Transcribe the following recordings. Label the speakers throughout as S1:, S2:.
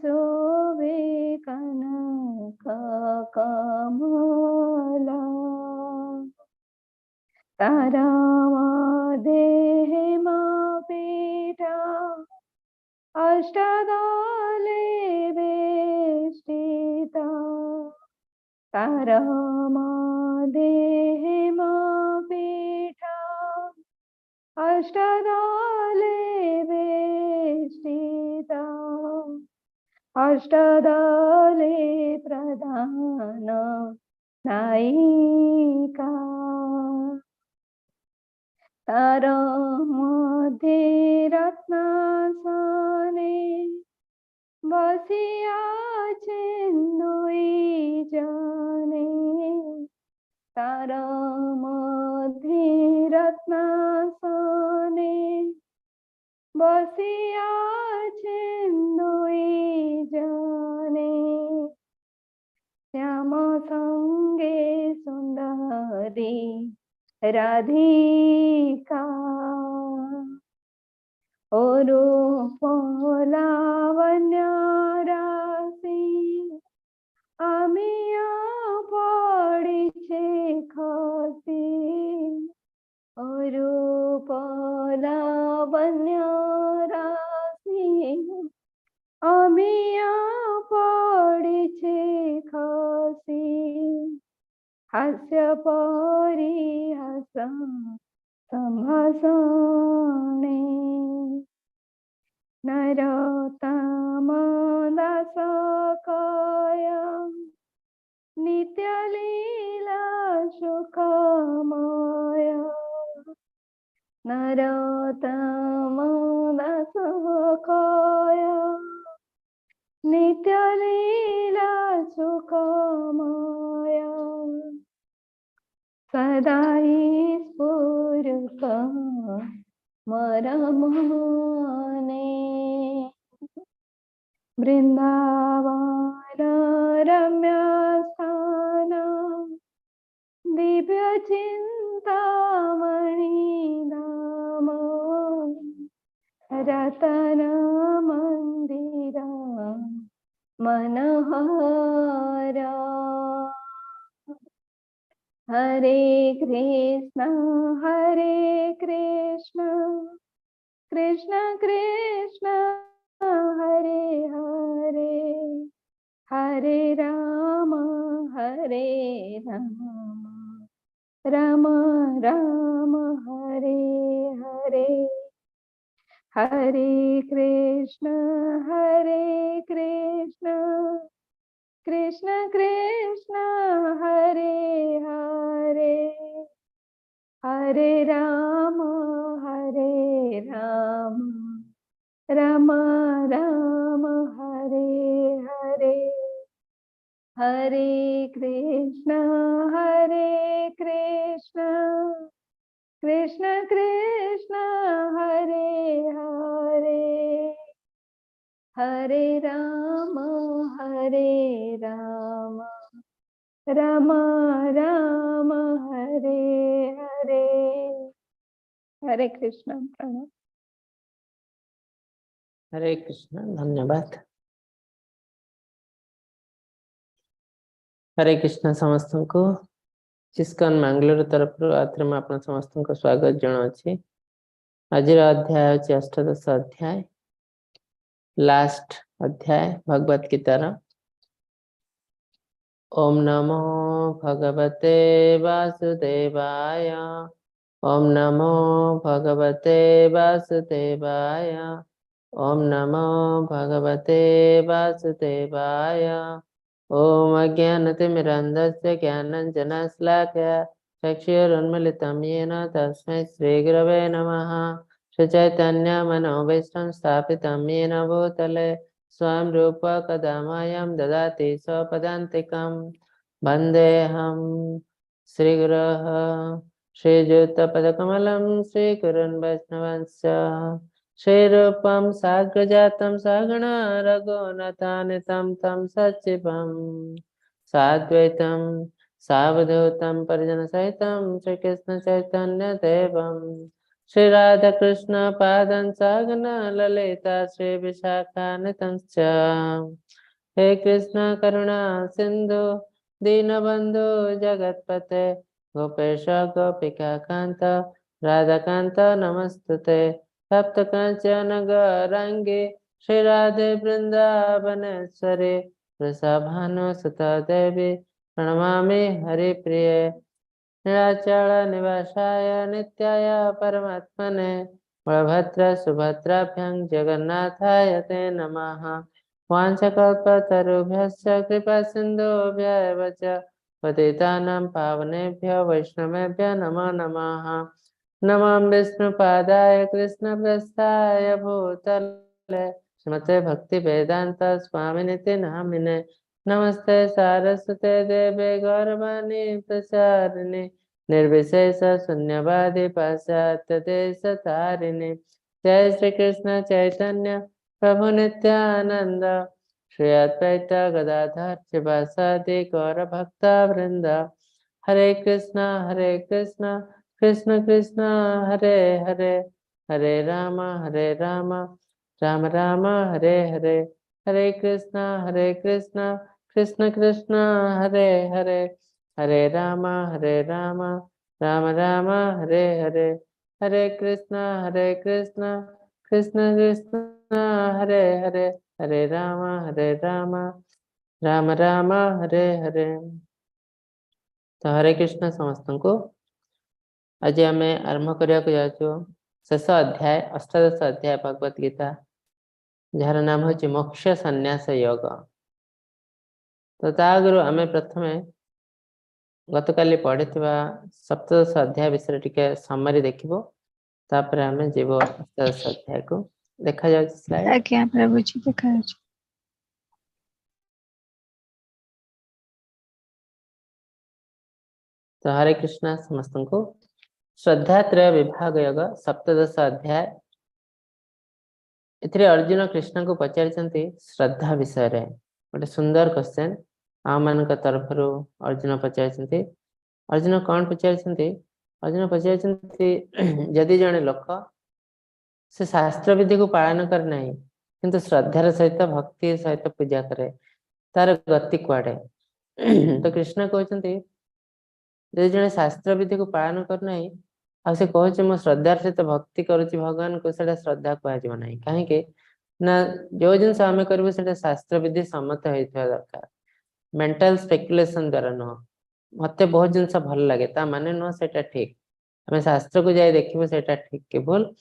S1: শোভে কনক কমলা। তারা দেহে মা পিঠা অষ্টদলে বেষ্টিতা। তারা দেহে মা পিঠা অষ্টদলে বেষ্টিতা। অষ্টদলে প্রধান নায়িকা। তার মধ্যে রত্নাসনে বসিয়াছেন দুই জনে। তার মধ্যে রত্নাসনে বসিয়াছেন দুই জনে। শ্যাম সঙ্গে সুন্দরী রাধিকা। অরূপ লাবণ্য রাশি আমিয়া পড়িছে খসি। অরূপ লাবণ্য রাশি আমিয়া পড়িছে খসি। হাস্য পরিহাস সম্ভাষণে। নরোত্তম দাস কয় নিত্য লীলা সুখময়। নরোত্তম দাস কয় নিত্য লীলা সুখময়। সদাই স্ফুরক মরমনে। বৃন্দাবন রম্য স্থান দিব্য চিন্তামণি ধাম। রতন মন্দির মনোহর। হরে কৃষ্ণ হরে কৃষ্ণ কৃষ্ণ কৃষ্ণ হরে হরে। হরে রাম হরে রাম রাম রাম হরে হরে। হরে কৃষ্ণ হরে কৃষ্ণ কৃষ্ণ কৃষ্ণ হরে হরে। হরে রাম হরে রাম রাম রাম হরে হরে। হরে কৃষ্ণ হরে কৃষ্ণ কৃষ্ণ কৃষ্ণ হরে হরে। হরে রাম হরে রাম রাম রাম হরে হরে। হরে কৃষ্ণ প্রণাম।
S2: হরে কৃষ্ণ, ଧନ୍ୟବାଦ। ହରେ କୃଷ୍ଣ ସମସ୍ତଙ୍କୁ। ଇସ୍କନ ମାଙ୍ଗଲୋର ତରଫରୁ ଆଉଥରେ ମୁଁ ଆପଣ ସମସ୍ତଙ୍କୁ ସ୍ୱାଗତ ଜଣାଉଛି। ଆଜିର ଅଧ୍ୟାୟ ହେଉଛି ଅଷ୍ଟାଦଶ ଅଧ୍ୟାୟ, ଲାଷ୍ଟ ଅଧ୍ୟାୟ ଭଗବତ ଗୀତାର। ଓମ୍ ନମୋ ଭଗବତେ ବାସୁଦେବାୟ। ଓମ୍ ନମୋ ଭଗବତେ ବାସୁଦେବାୟ। ଓମ୍ ନମୋ ଭଗବତେ ବାସୁଦେବାୟ। ॐ अज्ञानतिमिरन्धस्य ज्ञानञ्जनश्लाकया चक्षुरुन्मिलितं येन तस्मै श्रीगुरवे नमः। श्रीचैतन्यमनोभीष्टं स्थापितं येन भूतले स्वयं रूप कदा मह्यं ददाति स्वपदान्तिकं। वन्देऽहं श्रीगुरोः श्रीयुतपदकमलं श्रीगुरुन् वैष्णवांश्च। श्रीरूपं साग्रजातं सगण रघुनाथान्वितं तं सचिवं साद्वैतं सावधूतं परिजनसहितं श्रीकृष्ण चैतन्यदेवं। श्री राधा कृष्ण पादं सागना ललिता श्री विशाखानितंश्च। हे कृष्ण करुणा सिंधु दीनबंधु जगत्पते गोपेश गोपिका कांत राधाकांत नमस्तुते। तप्त कांचन गौरांगी श्री राधे वृंदावनेश्वरी वृषभानुसुता देवी प्रणमामि हरिप्रिये। नीलाचल निवासाय नित्याय परमात्मने बलभद्र सुभद्राभ्यां जगन्नाथाय ते नमः। वाञ्छाकल्पतरुभ्यश्च कृपा सिन्धुभ्य एव च पतितानां पावनेभ्यो वैष्णवेभ्यो नमो नमः। नमो विष्णुपादाय कृष्णप्रस्थाय भूतले श्रीमते भक्तिवेदान्त स्वामिनिति नामिने। नमस्ते सारस्वते देवे गौरवाणी प्रचारिणे निर्विशेष शून्यवादी पाश्चात्य देश तारिणे। जय श्री कृष्ण चैतन्य प्रभु नित्यानंद श्री अद्वैत गदाधर शिवासादि गौर भक्त वृंद। हरे कृष्णा कृष्ण कृष्ण हरे हरे, हरे राम राम राम हरे हरे। हरे कृष्णा कृष्ण कृष्ण हरे हरे, हरे राम राम राम हरे हरे। हरे कृष्णा कृष्ण कृष्ण हरे हरे, हरे राम राम राम हरे हरे। तो हरे कृष्ण समस्त को आज आम आरंभ करा शेष अध्याय अष्टादश अध्याय भगवत गीता, जार नाम हूँ मोक्ष संन्यास योग। तो ता आगु आम प्रथमे गतकाली पढ़ी सप्तदश अध्याय विषय टे समरी देखो, तापर आम जीव अष्टादश अध्याय को देखा जाଉଛି स्लाइड।
S3: आज्ञा प्रभुजी देखा जाଉଛି।
S2: तो हरे कृष्णा समस्त को श्रद्धात्रय विभाग योग सप्तदश अध्याय एथिरे अर्जुन कृष्ण को पचारिଛନ୍ତି श्रद्धा विषय रे। गोटे सुंदर क्वेश्चन आम तरफ अर्जुन पचारिଛନ୍ତି। अर्जुन कौन पचारिଛନ୍ତି? अर्जुन पचारिଛନ୍ତି यदि जने लोक से शास्त्र विधि को पालन करे नहीं किंतु श्रद्धार सहित भक्ति सहित पूजा करे तार गति कुआडे? तो कृष्ण कहते यदि जने शास्त्र विधि को पालन करे नहीं आ से कहे मो श्रद्धार सहित भक्ति करुची भगवान को, सेटा श्रद्धा कुहाजिବ नहीं। काहेकि ना जो जिनस आमे करबो सेटा शास्त्र विधि सम्मत होइଥିବା दरकार, मेंटल स्पेकुलेशन द्वारा नुह। मते बहुत जिनस भल लगे ता माने नुह सेटा ठीक, आमे शास्त्र को जाय देखिबो सेटा ठीक के भूल।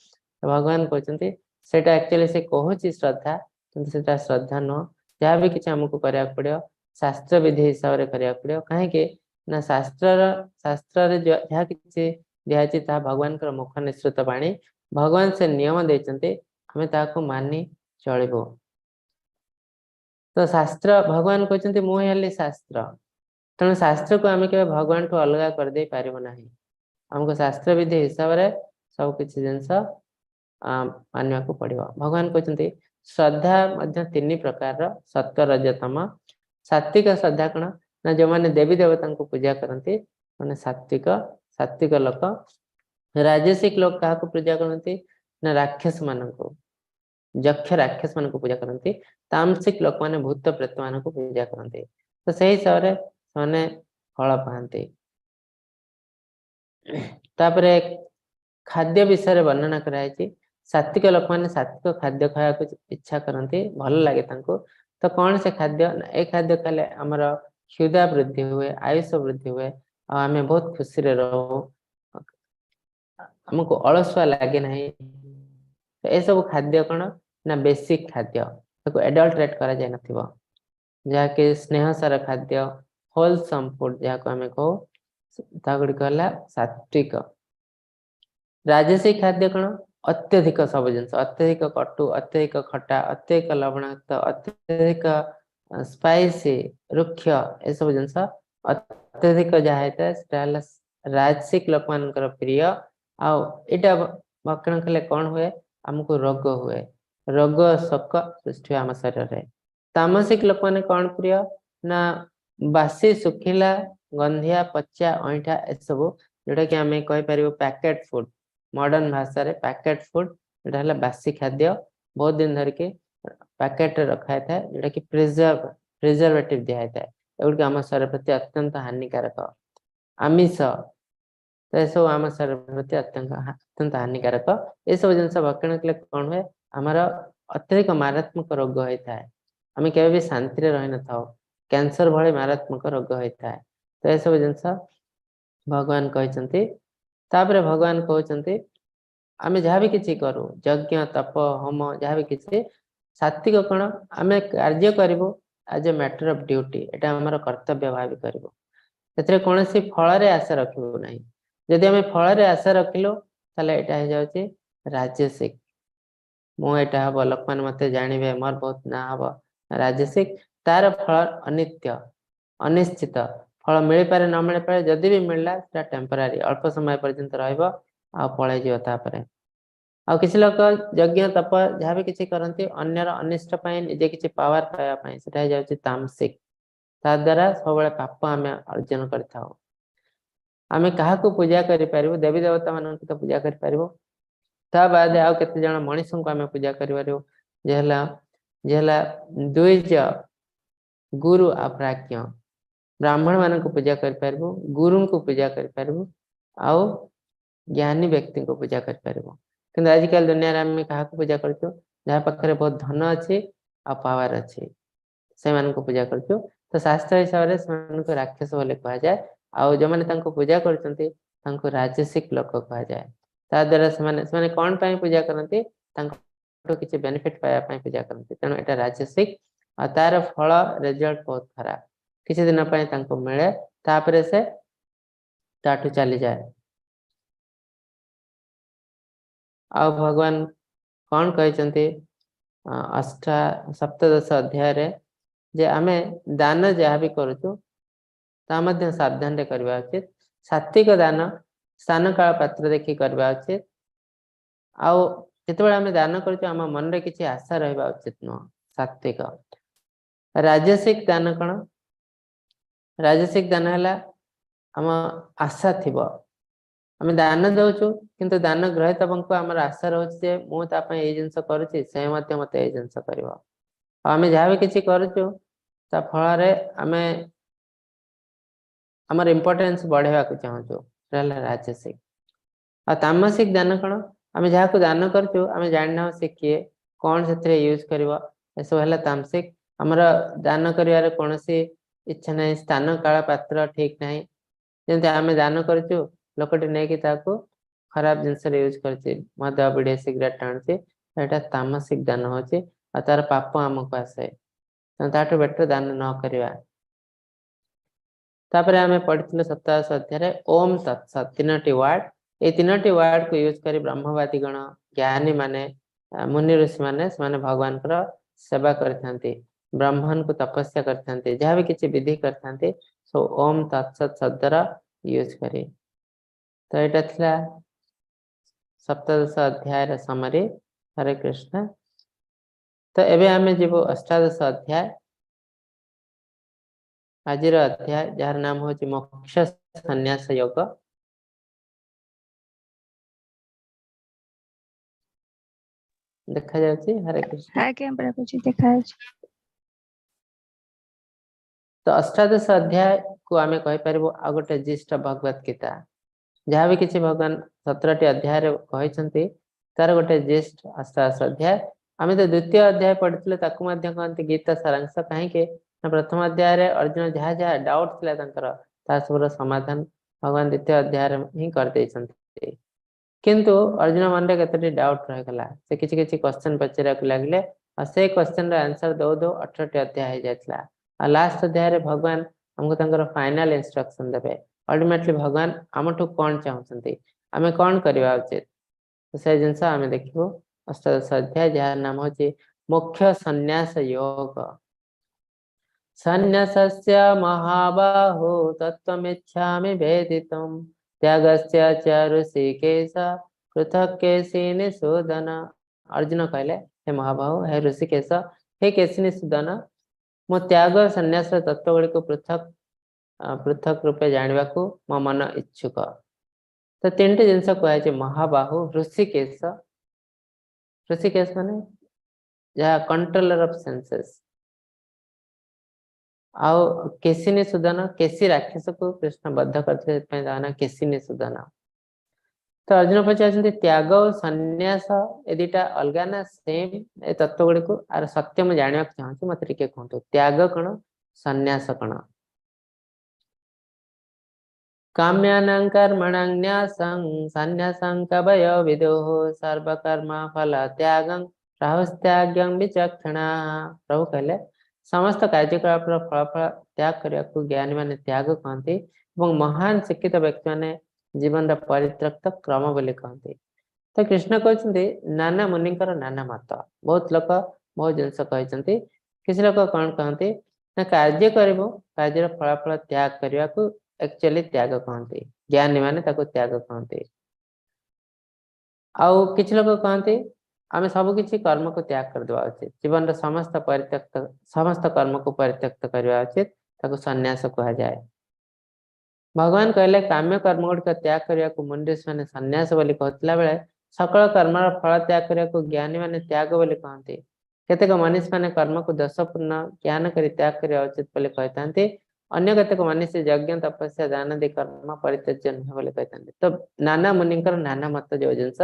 S2: भगवान कहते सेटा एक्चुअली से कहूची श्रद्धा किंतु सेटा श्रद्धा नुह। जहाँ भी किछि हमको करिया पड़ियो शास्त्र विधि हिसाब रे करिया पड़ियो। काहेकि ना शास्त्र रे जहाँ किछि दियाची ता भगवान कर मुख निःसृत वाणी, भगवान से नियम देचंती आमे ताको मानी चलिबो। तो शास्त्र भगवान कहते मु हेली शास्त्र, तेणु शास्त्र को आमे केवे भगवान ठू अलग कर दे पारिबो नाही। हमको शास्त्र विधि हिसाब रे सब किछि जिनस मानिବାକୁ पड़िबो। भगवान कहते श्रद्धा मध्य तीन प्रकार र, सत्व रज तम। सात्विक श्रद्धा कौन ना जो माने देवी देवता को पूजा करती माने सात्विक सात्विक लोक। राजसिक लोक क्या पूजा करती ना राक्षस मानक, यक्ष राक्षस मानक पूजा करती। तामसिक लोक माने भूत प्रेत मानक पूजा करती। तो से हिसाब से माने फल पाती। तापर खाद्य विषय वर्णना कराई। सात्विक लोक माने सात्विक खाद्य खाया इच्छा करती, भल लगे तांको। तो कौन से खाद्य? ए खाद्य खाले आमर क्षुधा वृद्धि हुए, आयुष वृद्धि हुए, आमे बहुत खुशी रे रहू, आमको अलसुआ लगे नहीं। तो ये सब खाद्य कौन ना बेसिक खाद्य, ताको एडल्टरेट करा जाय नथिबो, जहाँ स्नेह सार खाद्य होलसम फूड जहाँ को आमे कहू, ता गुड़ी हला सात्विक। राजसिक खाद्य कौन? अत्यधिक सब जिनस, अत्यधिक कटु, अत्यधिक खटा, अत्यधिक लवणाक्त, अत्यधिक स्पाइसी, रुक्ष, ए सब जिनस अत्यधिक जहाँ होता है राजसिक लोक मानकर प्रिय। आउ एटा भक्षण कले कौन हुए? आमको रोग हुए, रोग शोक सृष्टि हुए आम शरीर रे। तामसिक लोक माने कौन प्रिय ना बासी सुखिला गंधिया पचा ऐंठा एसबु, जोटा कि आमे कहि परिबो पैकेट फूड, ମଡର୍ନ ଭାଷାରେ ପ୍ୟାକେଟ ଫୁଡ, ଏଟା ହେଲା ବାସି ଖାଦ୍ୟ, ବହୁତ ଦିନ ଧରିକି ପ୍ୟାକେଟରେ ରଖା ହେଇଥାଏ, ଯୋଉଟା କି ପ୍ରିଜର୍ଭେଟିଭ ଦିଆ ହେଇଥାଏ। ଏଗୁଡ଼ିକ ଆମ ଶରୀର ପ୍ରତି ଅତ୍ୟନ୍ତ ହାନିକାରକ। ଆମିଷ, ତ ଏସବୁ ଆମ ଶରୀର ପ୍ରତି ଅତ୍ୟନ୍ତ ଅତ୍ୟନ୍ତ ହାନିକାରକ। ଏସବୁ ଜିନିଷ ଭକ୍ଷଣ କଲେ କଣ ହୁଏ? ଆମର ଅତ୍ୟଧିକ ମାରାତ୍ମକ ରୋଗ ହେଇଥାଏ। ଆମେ କେବେ ବି ଶାନ୍ତିରେ ରହିନଥାଉ। କ୍ୟାନ୍ସର ଭଳି ମାରାତ୍ମକ ରୋଗ ହେଇଥାଏ। ତ ଏସବୁ ଜିନିଷ ଭଗବାନ କହିଛନ୍ତି। ତାପରେ ଭଗବାନ କହୁଛନ୍ତି, ଆମେ ଯାହା ବି କିଛି କରୁ, ଯଜ୍ଞ, ତପ, ହୋମ, ଯାହା ବି କିଛି, ସାତ୍ବିକ କଣ? ଆମେ କାର୍ଯ୍ୟ କରିବୁ as a matter of duty, ଏଟା ଆମର କର୍ତ୍ତବ୍ୟ ଭାବି କରିବୁ। ସେଥିରେ କୌଣସି ଫଳରେ ଆଶା ରଖିବୁ ନାହିଁ। ଯଦି ଆମେ ଫଳରେ ଆଶା ରଖିଲୁ, ତାହେଲେ ଏଇଟା ହେଇଯାଉଛି ରାଜସିକ। ମୁଁ ଏଇଟା ହବ, ଲୋକମାନେ ମତେ ଜାଣିବେ, ମୋର ବହୁତ ନାଁ ହବ, ରାଜସିକ। ତାର ଫଳ ଅନିତ୍ୟ, ଅନିଶ୍ଚିତ। ଫଳ ମିଳିପାରେ, ନ ମିଳିପାରେ। ଯଦି ବି ମିଳିଲା, ସେଟା ଟେମ୍ପୋରାରୀ, ଅଳ୍ପ ସମୟ ପର୍ଯ୍ୟନ୍ତ ରହିବ ଆଉ ପଳେଇଯିବ ତାପରେ। ଆଉ କିଛି ଲୋକ ଯଜ୍ଞ, ତପ ଯାହା ବି କିଛି କରନ୍ତି ଅନ୍ୟର ଅନିଷ୍ଟ ପାଇଁ, ନିଜେ କିଛି ପାୱାର ପାଇବା ପାଇଁ, ସେଟା ହେଇଯାଉଛି ତାମସିକ। ତା ଦ୍ଵାରା ସବୁବେଳେ ପାପ ଆମେ ଅର୍ଜନ କରିଥାଉ। ଆମେ କାହାକୁ ପୂଜା କରିପାରିବୁ? ଦେବୀ ଦେବତା ମାନଙ୍କୁ ତ ପୂଜା କରିପାରିବୁ। ତା ବାଦେ ଆଉ କେତେ ଜଣ ମଣିଷଙ୍କୁ ଆମେ ପୂଜା କରିପାରିବୁ, ଯେ ହେଲା ଦ୍ୱିଜ, ଗୁରୁ ଆଉ ପ୍ରାଜ୍ଞ। ବ୍ରାହ୍ମଣ ମାନଙ୍କୁ ପୂଜା କରିପାରିବୁ, ଗୁରୁଙ୍କୁ ପୂଜା କରିପାରିବୁ ଆଉ ଜ୍ଞାନୀ ବ୍ୟକ୍ତିଙ୍କୁ ପୂଜା କରିପାରିବୁ। କିନ୍ତୁ ଆଜିକାଲି ଦୁନିଆରେ ଆମେ କାହାକୁ ପୂଜା କରୁଛୁ? ଯାହା ପାଖରେ ବହୁତ ଧନ ଅଛି ଆଉ ପାୱାର ଅଛି, ସେମାନଙ୍କୁ ପୂଜା କରୁଛୁ। ତ ଶାସ୍ତ୍ର ହିସାବରେ ସେମାନଙ୍କୁ ରାକ୍ଷସ ବୋଲି କୁହାଯାଏ ଆଉ ଯୋଉମାନେ ତାଙ୍କୁ ପୂଜା କରୁଛନ୍ତି, ତାଙ୍କୁ ରାଜସିକ ଲୋକ କୁହାଯାଏ। ତା ଦ୍ଵାରା ସେମାନେ ସେମାନେ କଣ ପାଇଁ ପୂଜା କରନ୍ତି? ତାଙ୍କଠୁ କିଛି ବେନିଫିଟ ପାଇବା ପାଇଁ ପୂଜା କରନ୍ତି। ତେଣୁ ଏଇଟା ରାଜସିକ ଆଉ ତାର ଫଳ, ରେଜଲ୍ଟ ବହୁତ ଖରାପ। କିଛି ଦିନ ପାଇଁ ତାଙ୍କୁ ମିଳେ, ତାପରେ ସେ ତାଠୁ ଚାଲିଯାଏ। ଆଉ ଭଗବାନ କଣ କହିଛନ୍ତି ସପ୍ତଦଶ ଅଧ୍ୟାୟରେ? ଯେ ଆମେ ଦାନ ଯାହା ବି କରୁଛୁ, ତା ମଧ୍ୟ ସାବଧାନରେ କରିବା ଉଚିତ। ସାତ୍ବିକ ଦାନ ସ୍ଥାନ, କାଳ, ପାତ୍ର ଦେଖି କରିବା ଉଚିତ। ଆଉ ଯେତେବେଳେ ଆମେ ଦାନ କରୁଛୁ, ଆମ ମନରେ କିଛି ଆଶା ରହିବା ଉଚିତ ନୁହଁ, ସାତ୍ବିକ। ରାଜସିକ ଦାନ କଣ? ରାଜସିକ ଦାନ ହେଲା ଆମ ଆଶା ଥିବ, ଆମେ ଦାନ ଦଉଛୁ, କିନ୍ତୁ ଦାନ ଗ୍ରହୀତାଙ୍କୁ ଆମର ଆଶା ରହୁଛି ଯେ ମୁଁ ତା ପାଇଁ ଏଇ ଜିନିଷ କରୁଛି, ସେ ମଧ୍ୟ ମତେ ଏଇ ଜିନିଷ କରିବ। ଆଉ ଆମେ ଯାହା ବି କିଛି କରୁଛୁ, ତା ଫଳରେ ଆମେ ଆମର ଇମ୍ପୋର୍ଟାନ୍ସ ବଢେଇବାକୁ ଚାହୁଁଛୁ, ସେଟା ହେଲା ରାଜସିକ। ଆଉ ତାମସିକ ଦାନ କଣ? ଆମେ ଯାହାକୁ ଦାନ କରୁଛୁ, ଆମେ ଜାଣିନାହୁ ସେ କିଏ, କଣ ସେଥିରେ ୟୁଜ କରିବ। ଏସବୁ ହେଲା ତାମସିକ। ଆମର ଦାନ କରିବାର କୌଣସି ଇଚ୍ଛା ନାହିଁ, ସ୍ଥାନ, କାଳ, ପାତ୍ର ଠିକ ନାହିଁ। ଯେମିତି ଆମେ ଦାନ କରୁଛୁ, ଲୋକଟି ନେଇକି ତାକୁ ଖରାପ ଜିନିଷରେ ୟୁଜ କରୁଛି, ମଦ, ବିଡ଼ି, ସିଗାରେଟ ଟାଣୁଛି, ଏଇଟା ତାମସିକ ଦାନ ହଉଛି ଆଉ ତାର ପାପ ଆମକୁ ଆସେ। ତାଠୁ ବେଟର ଦାନ ନ କରିବା। ତାପରେ ଆମେ ପଢିଥିଲୁ ସପ୍ତଦଶ ଅଧ୍ୟାୟରେ ଓମ୍ ତତ୍ସତ୍, ତିନୋଟି ୱାର୍ଡ। ଏଇ ତିନୋଟି ୱାର୍ଡ କୁ ୟୁଜ କରି ବ୍ରହ୍ମବାଦୀ ଗଣ, ଜ୍ଞାନୀ ମାନେ, ମୁନି ଋଷି ମାନେ, ସେମାନେ ଭଗବାନଙ୍କର ସେବା କରିଥାନ୍ତି, ବ୍ରହ୍ମଣକୁ ତପସ୍ୟା କରିଥାନ୍ତି, ଯାହା ବି କିଛି ବିଧି କରିଥାନ୍ତି, ସବୁ ଓମ୍ ତତ୍ସତ୍ ଶବ୍ଦର ୟୁଜ କରି। ତ ଏଇଟା ଥିଲା ସପ୍ତଦଶ ଅଧ୍ୟାୟର ସମରି। ହରେ କୃଷ୍ଣ। ତ ଏବେ ଆମେ ଯିବୁ ଅଷ୍ଟାଦଶ ଅଧ୍ୟାୟ, ଆଜିର ଅଧ୍ୟାୟ, ଯାହାର ନାମ ହଉଛି ମୋକ୍ଷ ସନ୍ନ୍ୟାସ ଯୋଗ। ଦେଖାଯାଉଛି? ହରେ କୃଷ୍ଣ।
S3: ଆଜ୍ଞା ପ୍ରଭୁଜୀ, ଦେଖାଯାଉଛି।
S2: ତ ଅଷ୍ଟାଦଶ ଅଧ୍ୟାୟ କୁ ଆମେ କହିପାରିବୁ ଆଉ ଗୋଟେ ଜିଷ୍ଟ ଭଗବତ ଗୀତା। ଯାହା ବି କିଛି ଭଗବାନ 17ଟି ଅଧ୍ୟାୟରେ କହିଛନ୍ତି, ତାର ଗୋଟେ ଜିଷ୍ଟ ଅଷ୍ଟାଦଶ ଅଧ୍ୟାୟ। ଆମେ ତ ଦ୍ୱିତୀୟ ଅଧ୍ୟାୟ ପଢିଥିଲେ, ତାକୁ ମଧ୍ୟ କହନ୍ତି ଗୀତା ସାରାଂଶ। କାହିଁକି ନା ପ୍ରଥମ ଅଧ୍ୟାୟରେ ଅର୍ଜୁନ ଯାହା ଯାହା ଡାଉଟ ଥିଲା ତାଙ୍କର, ତା ସବୁର ସମାଧାନ ଭଗବାନ ଦ୍ୱିତୀୟ ଅଧ୍ୟାୟରେ ହିଁ କରିଦେଇଛନ୍ତି। କିନ୍ତୁ ଅର୍ଜୁନ ମନରେ କେତୋଟି ଡାଉଟ ରହିଗଲା। ସେ କିଛି କିଛି କ୍ୱେଶ୍ଚନ ପଚାରିବାକୁ ଲାଗିଲେ ଆଉ ସେ କ୍ୱେଶ୍ଚନ ର ଆନ୍ସର ଦଉ ଦଉ 18ଟି ଅଧ୍ୟାୟ ହେଇଯାଇଥିଲା। ଆଉ ଲାଷ୍ଟ ଅଧ୍ୟାୟରେ ଭଗବାନ ଆମକୁ ତାଙ୍କର ଫାଇନାଲ ଇନଷ୍ଟ୍ରକ୍ସନ ଦେବେ। ଅଲ୍ଟିମେଟଲି ଭଗବାନ ଆମଠୁ କଣ ଚାହୁଁଛନ୍ତି, ଆମେ କଣ କରିବା ଉଚିତ, ସେ ଜିନିଷ ଆମେ ଦେଖିବୁ ଅଷ୍ଟାଦଶ ଅଧ୍ୟାୟ, ଯାହାର ନାମ ହଉଛି ମୋକ୍ଷ ସନ୍ନ୍ୟାସ ଯୋଗ। ସନ୍ନ୍ୟାସସ୍ୟ ମହାବାହୁ ତତ୍ତ୍ୱମିଚ୍ଛାମି ବେଦିତୁମ୍ ତ୍ୟାଗସ୍ୟ ଚ ଋଷିକେଶ ପୃଥକ୍ କେଶିନିଷୂଦନ। ଅର୍ଜୁନ କହିଲେ, ହେ ମହାବାହୁ, ହେ ଋଷିକେଶ, ହେ କେଶିନିଷୂଦନ, ମୁଁ ତ୍ୟାଗ ସନ୍ନ୍ୟାସର ତତ୍ତ୍ୱ ଗୁଡ଼ିକୁ ପୃଥକ ପୃଥକ ରୂପେ ଜାଣିବାକୁ ମୋ ମନ ଇଚ୍ଛୁକ। ତ ତିନିଟି ଜିନିଷ କୁହାଯାଇଛି, ମହାବାହୁ, ହୃଷିକେଶ। ହୃଷିକେଶ ମାନେ ଯାହା କଣ୍ଟ୍ରୋଲର ଅଫ ସେନ୍ସେସ୍। ଆଉ କେଶିନୀ ସୁଦନ, କେଶୀ ରାକ୍ଷସକୁ କୃଷ୍ଣ ବଦ୍ଧ କରିଥିଲେ, ସେଥିପାଇଁ ତା ନାଁ କେଶିନୀ ସୁଦନ। ତ ଅର୍ଜୁନ ପଚାରୁଛନ୍ତି ତ୍ୟାଗ ଓ ସନ୍ନ୍ୟାସ ଏ ଦିଟା ଅଲଗା ନା ସେମ୍? ଏ ତତ୍ତ୍ୱ ଗୁଡିକୁ ଆର ସତ୍ୟ ମୁଁ ଜାଣିବାକୁ ଚାହୁଁଛି, ମତେ ଟିକେ କୁହନ୍ତୁ ତ୍ୟାଗ କଣ, ସନ୍ନ୍ୟାସ କଣ? କାମ୍ୟାନାଂ କର୍ମଣାଂ ନ୍ୟାସଂ ସନ୍ନ୍ୟାସଂ କବୟ ବିଦୁଃ ସର୍ବକର୍ମ ଫଳ ତ୍ୟାଗଂ ରାହୁସ୍ତ୍ୟାଗ୍ୟଂ ବିଚକ୍ଷଣାଃ। ପ୍ରଭୁ କହିଲେ ସମସ୍ତ କାର୍ଯ୍ୟକଳାପର ଫଳାଫଳ ତ୍ୟାଗ କରିବାକୁ ଜ୍ଞାନୀ ମାନେ ତ୍ୟାଗ କହନ୍ତି ଏବଂ ମହାନ ଶିକ୍ଷିତ ବ୍ୟକ୍ତିମାନେ ଜୀବନର ପରିତ୍ୟକ୍ତ କ୍ରମ ବୋଲି କହନ୍ତି। ତ କୃଷ୍ଣ କହୁଛନ୍ତି ନାନା ମୁନିଙ୍କର ନାନା ମତ, ବହୁତ ଲୋକ ବହୁତ ଜିନିଷ କହିଛନ୍ତି। କିଛି ଲୋକ କଣ କହନ୍ତି ନା କାର୍ଯ୍ୟ କରିବୁ, କାର୍ଯ୍ୟର ଫଳାଫଳ ତ୍ୟାଗ କରିବାକୁ ଆକ୍ଚୁଆଲି ତ୍ୟାଗ କହନ୍ତି, ଜ୍ଞାନୀ ମାନେ ତାକୁ ତ୍ୟାଗ କହନ୍ତି। ଆଉ କିଛି ଲୋକ କହନ୍ତି ଆମେ ସବୁ କିଛି କର୍ମକୁ ତ୍ୟାଗ କରିଦେବା ଉଚିତ, ଜୀବନର ସମସ୍ତ ପରିତ୍ୟକ୍ତ ସମସ୍ତ କର୍ମକୁ ପରିତ୍ୟକ୍ତ କରିବା ଉଚିତ, ତାକୁ ସନ୍ନ୍ୟାସ କୁହାଯାଏ। ଭଗବାନ କହିଲେ କାମ୍ୟ କର୍ମ ଗୁଡ଼ିକ ତ୍ୟାଗ କରିବାକୁ ମୁନି ଋଷି ମାନେ ସନ୍ନ୍ୟାସ ବୋଲି କହୁଥିଲା ବେଳେ ସକଳ କର୍ମର ଫଳ ତ୍ୟାଗ କରିବାକୁ ଜ୍ଞାନୀ ମାନେ ତ୍ୟାଗ ବୋଲି କହନ୍ତି। କେତେକ ମନୀଷୀ ମାନେ କର୍ମକୁ ଦୋଷପୂର୍ଣ୍ଣ ଜ୍ଞାନ କରି ତ୍ୟାଗ କରିବା ଉଚିତ ବୋଲି କହିଥାନ୍ତି। ଅନ୍ୟ କେତେକ ମନୀଷୀ ଯଜ୍ଞ, ତପସ୍ୟା, ଦାନ ଆଦି କର୍ମ ପରିତ୍ୟାଜ୍ୟ ନୁହେଁ ବୋଲି କହିଥାନ୍ତି। ତ ନାନା ମୁନିଙ୍କର ନାନା ମତ ଯୋଉ ଜିନିଷ,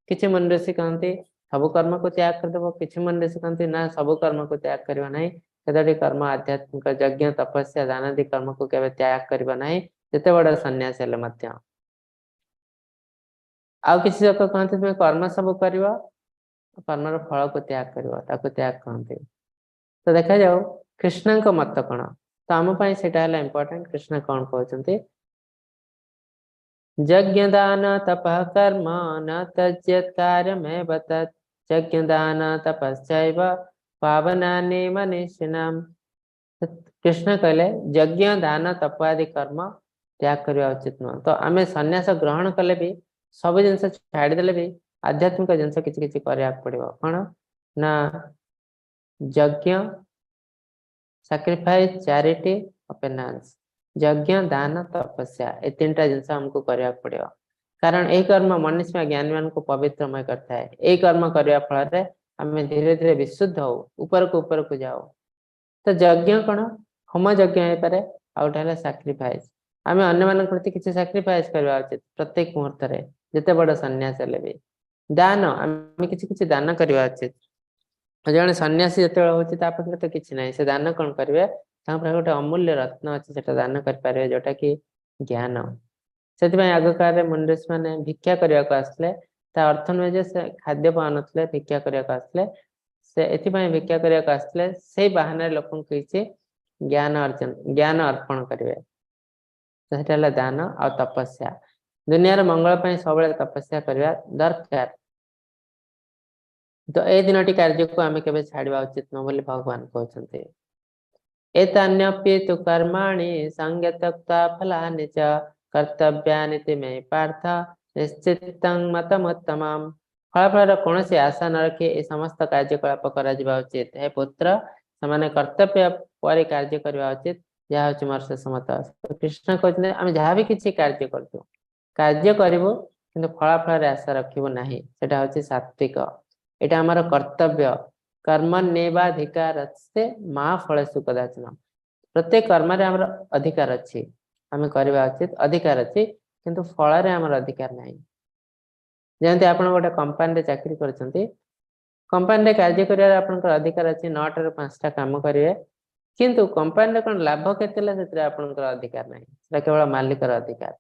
S2: କିଛି ମୁନି ଋଷି କହନ୍ତି ସବୁ କର୍ମକୁ ତ୍ୟାଗ କରିଦେବ, କିଛି ମୁନି ଋଷି କହନ୍ତି ନା ସବୁ କର୍ମକୁ ତ୍ୟାଗ କରିବ ନାହିଁ, କେତୋଟି କର୍ମ ଆଧ୍ୟାତ୍ମିକ ଯଜ୍ଞ, ତପସ୍ୟା, ଦାନ ଆଦି କର୍ମକୁ କେବେ ତ୍ୟାଗ କରିବ ନାହିଁ, ଯେତେ ବଡ ସନ୍ନ୍ୟାସ ହେଲେ ମଧ୍ୟ। ଆଉ କିଛି ଲୋକ କହନ୍ତି ତୁମେ କର୍ମ ସବୁ କରିବ, କର୍ମର ଫଳକୁ ତ୍ୟାଗ କରିବ, ତାକୁ ତ୍ୟାଗ କହନ୍ତି। ତ ଦେଖାଯାଉ କୃଷ୍ଣଙ୍କ ମତ କଣ, ତ ଆମ ପାଇଁ ସେଇଟା ହେଲା ଇମ୍ପୋର୍ଟାଣ୍ଟ। କୃଷ୍ଣ କଣ କହୁଛନ୍ତି? ଯଜ୍ଞ ଦାନ ତପଃ କର୍ମ ନ ତଜ୍ୟତ୍ କାର୍ଯ୍ୟମେବ ତତ୍ ଯଜ୍ଞ ଦାନ ତପଶ୍ଚୈବ ପାବନାନି ମନୀଷିଣାମ୍। କୃଷ୍ଣ କହିଲେ ଯଜ୍ଞ, ଦାନ, ତପ ଆଦି କର୍ମ ତ୍ୟାଗ କରିବା ଉଚିତ ନୁହଁ। ତ ଆମେ ସନ୍ନ୍ୟାସ ଗ୍ରହଣ କଲେ ବି, ସବୁ ଜିନିଷ ଛାଡ଼ିଦେଲେ ବି ଆଧ୍ୟାତ୍ମିକ ଜିନିଷ କିଛି କିଛି କରିବାକୁ ପଡିବ। କଣ ନା ଯଜ୍ଞ, ସାକ୍ରିଫାଇସ୍, ଚାରିଟି, ପେନାନ୍ସ। ଯଜ୍ଞ, ଦାନ, ତପସ୍ୟା ଏ ତିନିଟା ଜିନିଷ ଆମକୁ କରିବାକୁ ପଡିବ। କାରଣ ଏହି କର୍ମ ମନୁଷ୍ୟ ଜ୍ଞାନୀ ମାନଙ୍କୁ ପବିତ୍ରମୟ କରିଥାଏ। ଏହି କର୍ମ କରିବା ଫଳରେ ଆମେ ଧୀରେ ଧୀରେ ବିଶୁଦ୍ଧ ହଉ, ଉପରକୁ ଉପରକୁ ଯାଉ। ତ ଯଜ୍ଞ କଣ? ହୋମ ଯଜ୍ଞ ହେଇପାରେ, ଆଉ ଗୋଟେ ହେଲା ସାକ୍ରିଫାଇସ୍। ଆମେ ଅନ୍ୟମାନଙ୍କ ପ୍ରତି କିଛି ସାକ୍ରିଫାଇସ୍ କରିବା ଉଚିତ ପ୍ରତ୍ୟେକ ମୁହୂର୍ତ୍ତରେ, ଯେତେ ବଡ ସନ୍ନ୍ୟାସ ହେଲେ ବି। ଦାନ, ଆମେ କିଛି କିଛି ଦାନ କରିବା ଉଚିତ। ଜଣେ ସନ୍ନ୍ୟାସୀ ଯେତେବେଳେ ହଉଛି ତା ପାଖରେ ତ କିଛି ନାହିଁ, ସେ ଦାନ କଣ କରିବେ? ତାଙ୍କ ପାଖରେ ଗୋଟେ ଅମୂଲ୍ୟ ରତ୍ନ ଅଛି, ସେଟା ଦାନ କରିପାରିବେ, ଯୋଉଟା କି ଜ୍ଞାନ। ସେଥିପାଇଁ ଆଗ କାଳରେ ମୁନି ଋଷି ମାନେ ଭିକ୍ଷା କରିବାକୁ ଆସିଲେ। ତା ଅର୍ଥ ନୁହେଁ ଯେ ସେ ଖାଦ୍ୟ ପାଉନଥିଲେ ଭିକ୍ଷା କରିବାକୁ ଆସିଲେ, ସେ ଏଥିପାଇଁ ଭିକ୍ଷା କରିବାକୁ ଆସିଥିଲେ ସେଇ ବାହାନାରେ ଲୋକଙ୍କୁ କିଛି ଜ୍ଞାନ ଅର୍ଜନ, ଜ୍ଞାନ ଅର୍ପଣ କରିବେ। ସେଟା ହେଲା ଦାନ। ଆଉ ତପସ୍ୟା, ଦୁନିଆର ମଙ୍ଗଳ ପାଇଁ ସବୁବେଳେ ତପସ୍ୟା କରିବା ଦରକାର। ତ ଏଇ ଦିନଟି କାର୍ଯ୍ୟକୁ ଆମେ କେବେ ଛାଡିବା ଉଚିତ ନୁହଁ ବୋଲି ଭଗବାନ କହୁଛନ୍ତି। ଏତାନ୍ୟପି ତୁ କର୍ମାଣି ସଂଗତ୍ୟକ୍ତା ଫଲାନି ଚ କର୍ତ୍ତବ୍ୟାନିତି ମେ ପାର୍ଥ ନିଶ୍ଚିତଂ ମତମୁତ୍ତମମ୍। ଫଳାଫଳର କୌଣସି ଆଶା ନ ରଖି ଏ ସମସ୍ତ କାର୍ଯ୍ୟକଳାପ କରାଯିବା ଉଚିତ। ହେ ପୁତ୍ର, ସେମାନେ କର୍ତ୍ତବ୍ୟ ପରି କାର୍ଯ୍ୟ କରିବା ଉଚିତ, ଯାହା ହଉଛି ମୋର ଶେଷ ମତ। କୃଷ୍ଣ କହୁଛନ୍ତି ଆମେ ଯାହା ବି କିଛି କାର୍ଯ୍ୟ କରୁଛୁ, କାର୍ଯ୍ୟ କରିବୁ କିନ୍ତୁ ଫଳାଫଳରେ ଆଶା ରଖିବୁ ନାହିଁ, ସେଟା ହଉଛି ସାତ୍ବିକ। ଏଇଟା ଆମର କର୍ତ୍ତବ୍ୟ। କର୍ମ ନେବାଧିକାରସ୍ତେ ମା ଫଳେଷୁ କଦାଚନ। ପ୍ରତ୍ୟେକ କର୍ମରେ ଆମର ଅଧିକାର ଅଛି, ଆମେ କରିବା ଉଚିତ, ଅଧିକାର ଅଛି, କିନ୍ତୁ ଫଳରେ ଆମର ଅଧିକାର ନାହିଁ। ଯେମିତି ଆପଣ ଗୋଟେ କମ୍ପାନୀରେ ଚାକିରି କରୁଛନ୍ତି, କମ୍ପାନୀରେ କାର୍ଯ୍ୟ କରିବାର ଆପଣଙ୍କର ଅଧିକାର ଅଛି, 9ଟାରୁ 5ଟା କାମ କରିବେ, କିନ୍ତୁ କମ୍ପାନୀରେ କଣ ଲାଭ କେତେ ହେଲା ସେଥିରେ ଆପଣଙ୍କର ଅଧିକାର ନାହିଁ, ସେଟା କେବଳ ମାଲିକର ଅଧିକାର।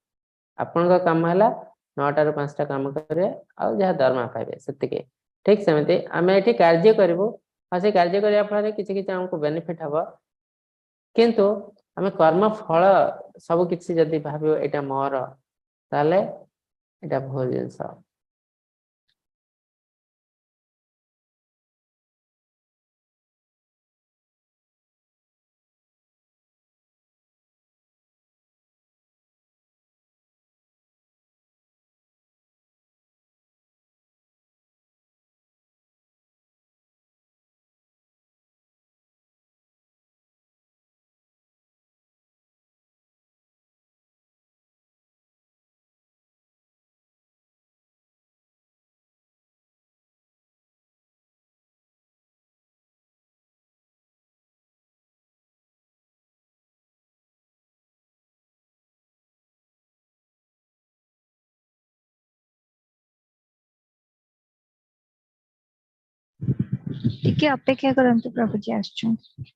S2: ଆପଣଙ୍କ କାମ ହେଲା 9ଟାରୁ 5ଟା କାମ କରିବେ ଆଉ ଯାହା ଦରମା ପାଇବେ ସେତିକି। ଠିକ ସେମିତି ଆମେ ଏଠି କାର୍ଯ୍ୟ କରିବୁ, ଆଉ ସେ କାର୍ଯ୍ୟ କରିବା ଫଳରେ କିଛି କିଛି ଆମକୁ ବେନିଫିଟ ହବ, କିନ୍ତୁ ଆମେ କର୍ମ ଫଳ ସବୁ କିଛି ଯଦି ଭାବିବ ଏଇଟା ମୋର, ତାହେଲେ ଏଇଟା ଭୁଲ ଜିନିଷ।
S3: ଟିକେ ଅପେକ୍ଷା କରନ୍ତୁ, ପ୍ରଭୁଜୀ ଆସୁଛନ୍ତି।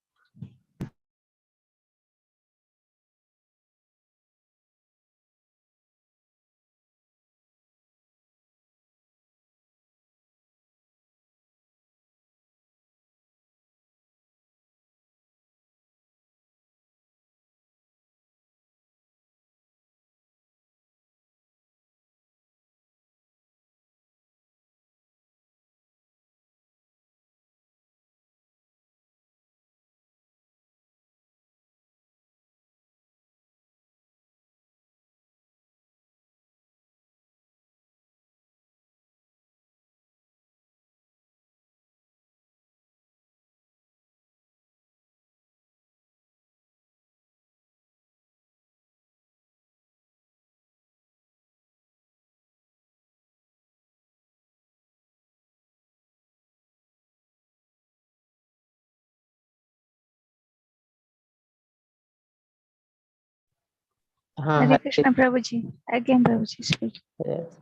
S2: ହଁ।
S3: ହରେ କୃଷ୍ଣ ପ୍ରଭୁଜୀ। ଆଜ୍ଞା ପ୍ରଭୁଜୀ, speak.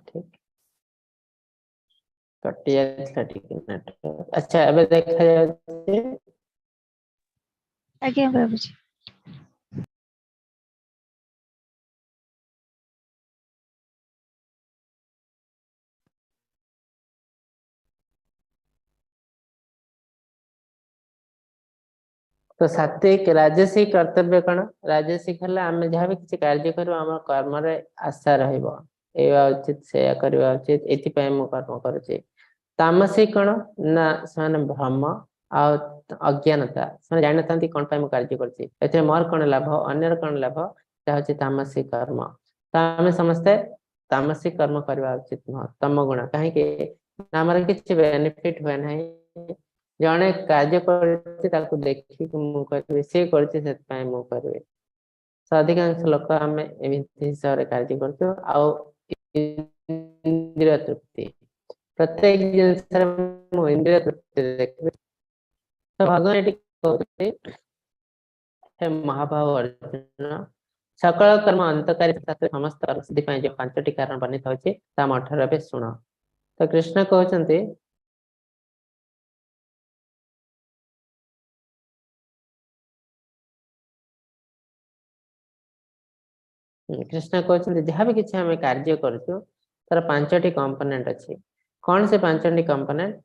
S2: ଠିକ, କଟି ଯାଇଥିଲା ଟିକେ ନେଟୱାର୍କ। ଆଚ୍ଛା, ଏବେ ଦେଖାଯାଉଛି?
S3: ଆଜ୍ଞା ପ୍ରଭୁଜୀ।
S2: ତ ସାତ୍ୱିକ ରାଜସିକ କର୍ତ୍ତବ୍ୟ କଣ? ରାଜସିକ ହେଲା ଆମେ ଯାହାବି କିଛି କାର୍ଯ୍ୟ କରିବୁ, ଆମ କର୍ମରେ ଆଶା ରହିବ, ଏଇଆ ଉଚିତ, ସେଇଆ କରିବା ଉଚିତ, ଏଥିପାଇଁ ମୁଁ କର୍ମ କରୁଛି। ତାମସିକ କଣ ନା ସେମାନେ ଭ୍ରମ ଆଉ ଅଜ୍ଞାନତା, ସେମାନେ ଜାଣିନଥାନ୍ତି କଣ ପାଇଁ ମୁଁ କାର୍ଯ୍ୟ କରୁଛି, ଏଥିରେ ମୋର କଣ ଲାଭ, ଅନ୍ୟର କଣ ଲାଭ। ସେଟା ହଉଛି ତାମସିକ କର୍ମ। ତ ଆମେ ସମସ୍ତେ ତାମସିକ କର୍ମ କରିବା ଉଚିତ ନୁହଁ, ତମ ଗୁଣ। କାହିଁକି ନା ଆମର କିଛି ବେନିଫିଟ ହୁଏ ନାହିଁ। ଜଣେ କାର୍ଯ୍ୟ କରୁଛି, ତାକୁ ଦେଖିକି ମୁଁ କରିବି, ସିଏ କରୁଛି ସେଥିପାଇଁ ମୁଁ କରିବି। ତ ଅଧିକାଂଶ ଲୋକ ଆମେ ଏମିତି ହିସାବରେ କାର୍ଯ୍ୟ କରୁଛୁ। ଆଉ ଇନ୍ଦ୍ରିୟ ତୃପ୍ତି, ପ୍ରତ୍ୟେକ ଜିନିଷରେ ମୁଁ ଇନ୍ଦ୍ରିୟ ତୃପ୍ତି ଦେଖିବି। ତ ଭଗବାନ ଏଠି କହୁଛନ୍ତି, ହେ ମହାବାହୁ ଅର୍ଜୁନ, ସକଳ କର୍ମ ଅନ୍ତକାରୀ ସମସ୍ତ ସିଦ୍ଧି ପାଇଁ ଯୋଉ ପାଞ୍ଚଟି କାରଣ ବର୍ଣ୍ଣିତ ହଉଛି, ତା ମୋ ଠାରୁ ଏବେ ଶୁଣ। ତ କୃଷ୍ଣ କହୁଛନ୍ତି, କୃଷ୍ଣ କହୁଛନ୍ତି ଯାହାବି କିଛି ଆମେ କାର୍ଯ୍ୟ କରୁଛୁ, ତାର ପାଞ୍ଚଟି କମ୍ପୋନେଣ୍ଟ ଅଛି। କଣ ସେ ପାଞ୍ଚଟି କମ୍ପୋନେଣ୍ଟ?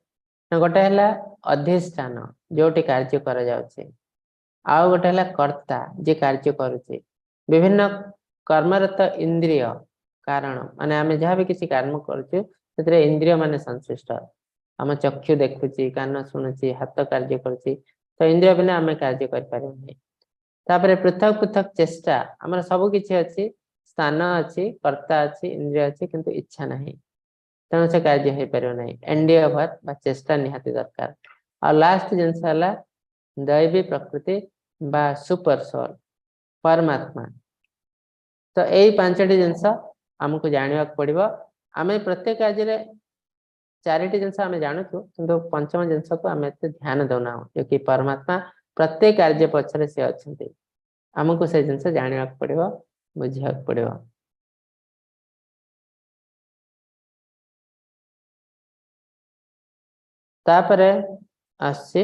S2: ନା ଗୋଟେ ହେଲା ଅଧିଷ୍ଠାନ, ଯୋଉଠି କାର୍ଯ୍ୟ କରାଯାଉଛି। ଆଉ ଗୋଟେ ହେଲା କର୍ତ୍ତା, ଯିଏ କାର୍ଯ୍ୟ କରୁଛି। ବିଭିନ୍ନ କର୍ମରତ ଇନ୍ଦ୍ରିୟ କାରଣ, ମାନେ ଆମେ ଯାହାବି କିଛି କର୍ମ କରୁଛୁ, ସେଥିରେ ଇନ୍ଦ୍ରିୟ ମାନେ ସଂଶ୍ଳିଷ୍ଟ। ଆମ ଚକ୍ଷୁ ଦେଖୁଛି, କାନ ଶୁଣୁଛି, ହାତ କାର୍ଯ୍ୟ କରୁଛି। ତ ଇନ୍ଦ୍ରିୟ ବିନା ଆମେ କାର୍ଯ୍ୟ କରିପାରିବୁ ନାହିଁ। ତାପରେ ପୃଥକ ପୃଥକ ଚେଷ୍ଟା। ଆମର ସବୁ କିଛି ଅଛି, ସ୍ଥାନ ଅଛି, କର୍ତ୍ତା ଅଛି, ଇନ୍ଦ୍ରିୟ ଅଛି, କିନ୍ତୁ ଇଚ୍ଛା ନାହିଁ, ତେଣୁ ସେ କାର୍ଯ୍ୟ ହେଇପାରିବ ନାହିଁ। ଏଣ୍ଡିଅଭର ବା ଚେଷ୍ଟା ନିହାତି ଦରକାର। ଆଉ ଲାଷ୍ଟ ଜିନିଷ ହେଲା ଦୈବୀ ପ୍ରକୃତି ବା ସୁପର ସୋଲ, ପରମାତ୍ମା। ତ ଏଇ ପାଞ୍ଚଟି ଜିନିଷ ଆମକୁ ଜାଣିବାକୁ ପଡିବ। ଆମେ ପ୍ରତ୍ୟେକ କାର୍ଯ୍ୟରେ ଚାରିଟି ଜିନିଷ ଆମେ ଜାଣୁଛୁ, କିନ୍ତୁ ପଞ୍ଚମ ଜିନିଷକୁ ଆମେ ଏତେ ଧ୍ୟାନ ଦଉନାହୁଁ, ଯେ କି ପରମାତ୍ମା ପ୍ରତ୍ୟେକ କାର୍ଯ୍ୟ ପଛରେ ସେ ଅଛନ୍ତି। ଆମକୁ ସେ ଜିନିଷ ଜାଣିବାକୁ ପଡିବ, ବୁଝିବାକୁ ପଡିବ। ତାପରେ ଆସୁଛି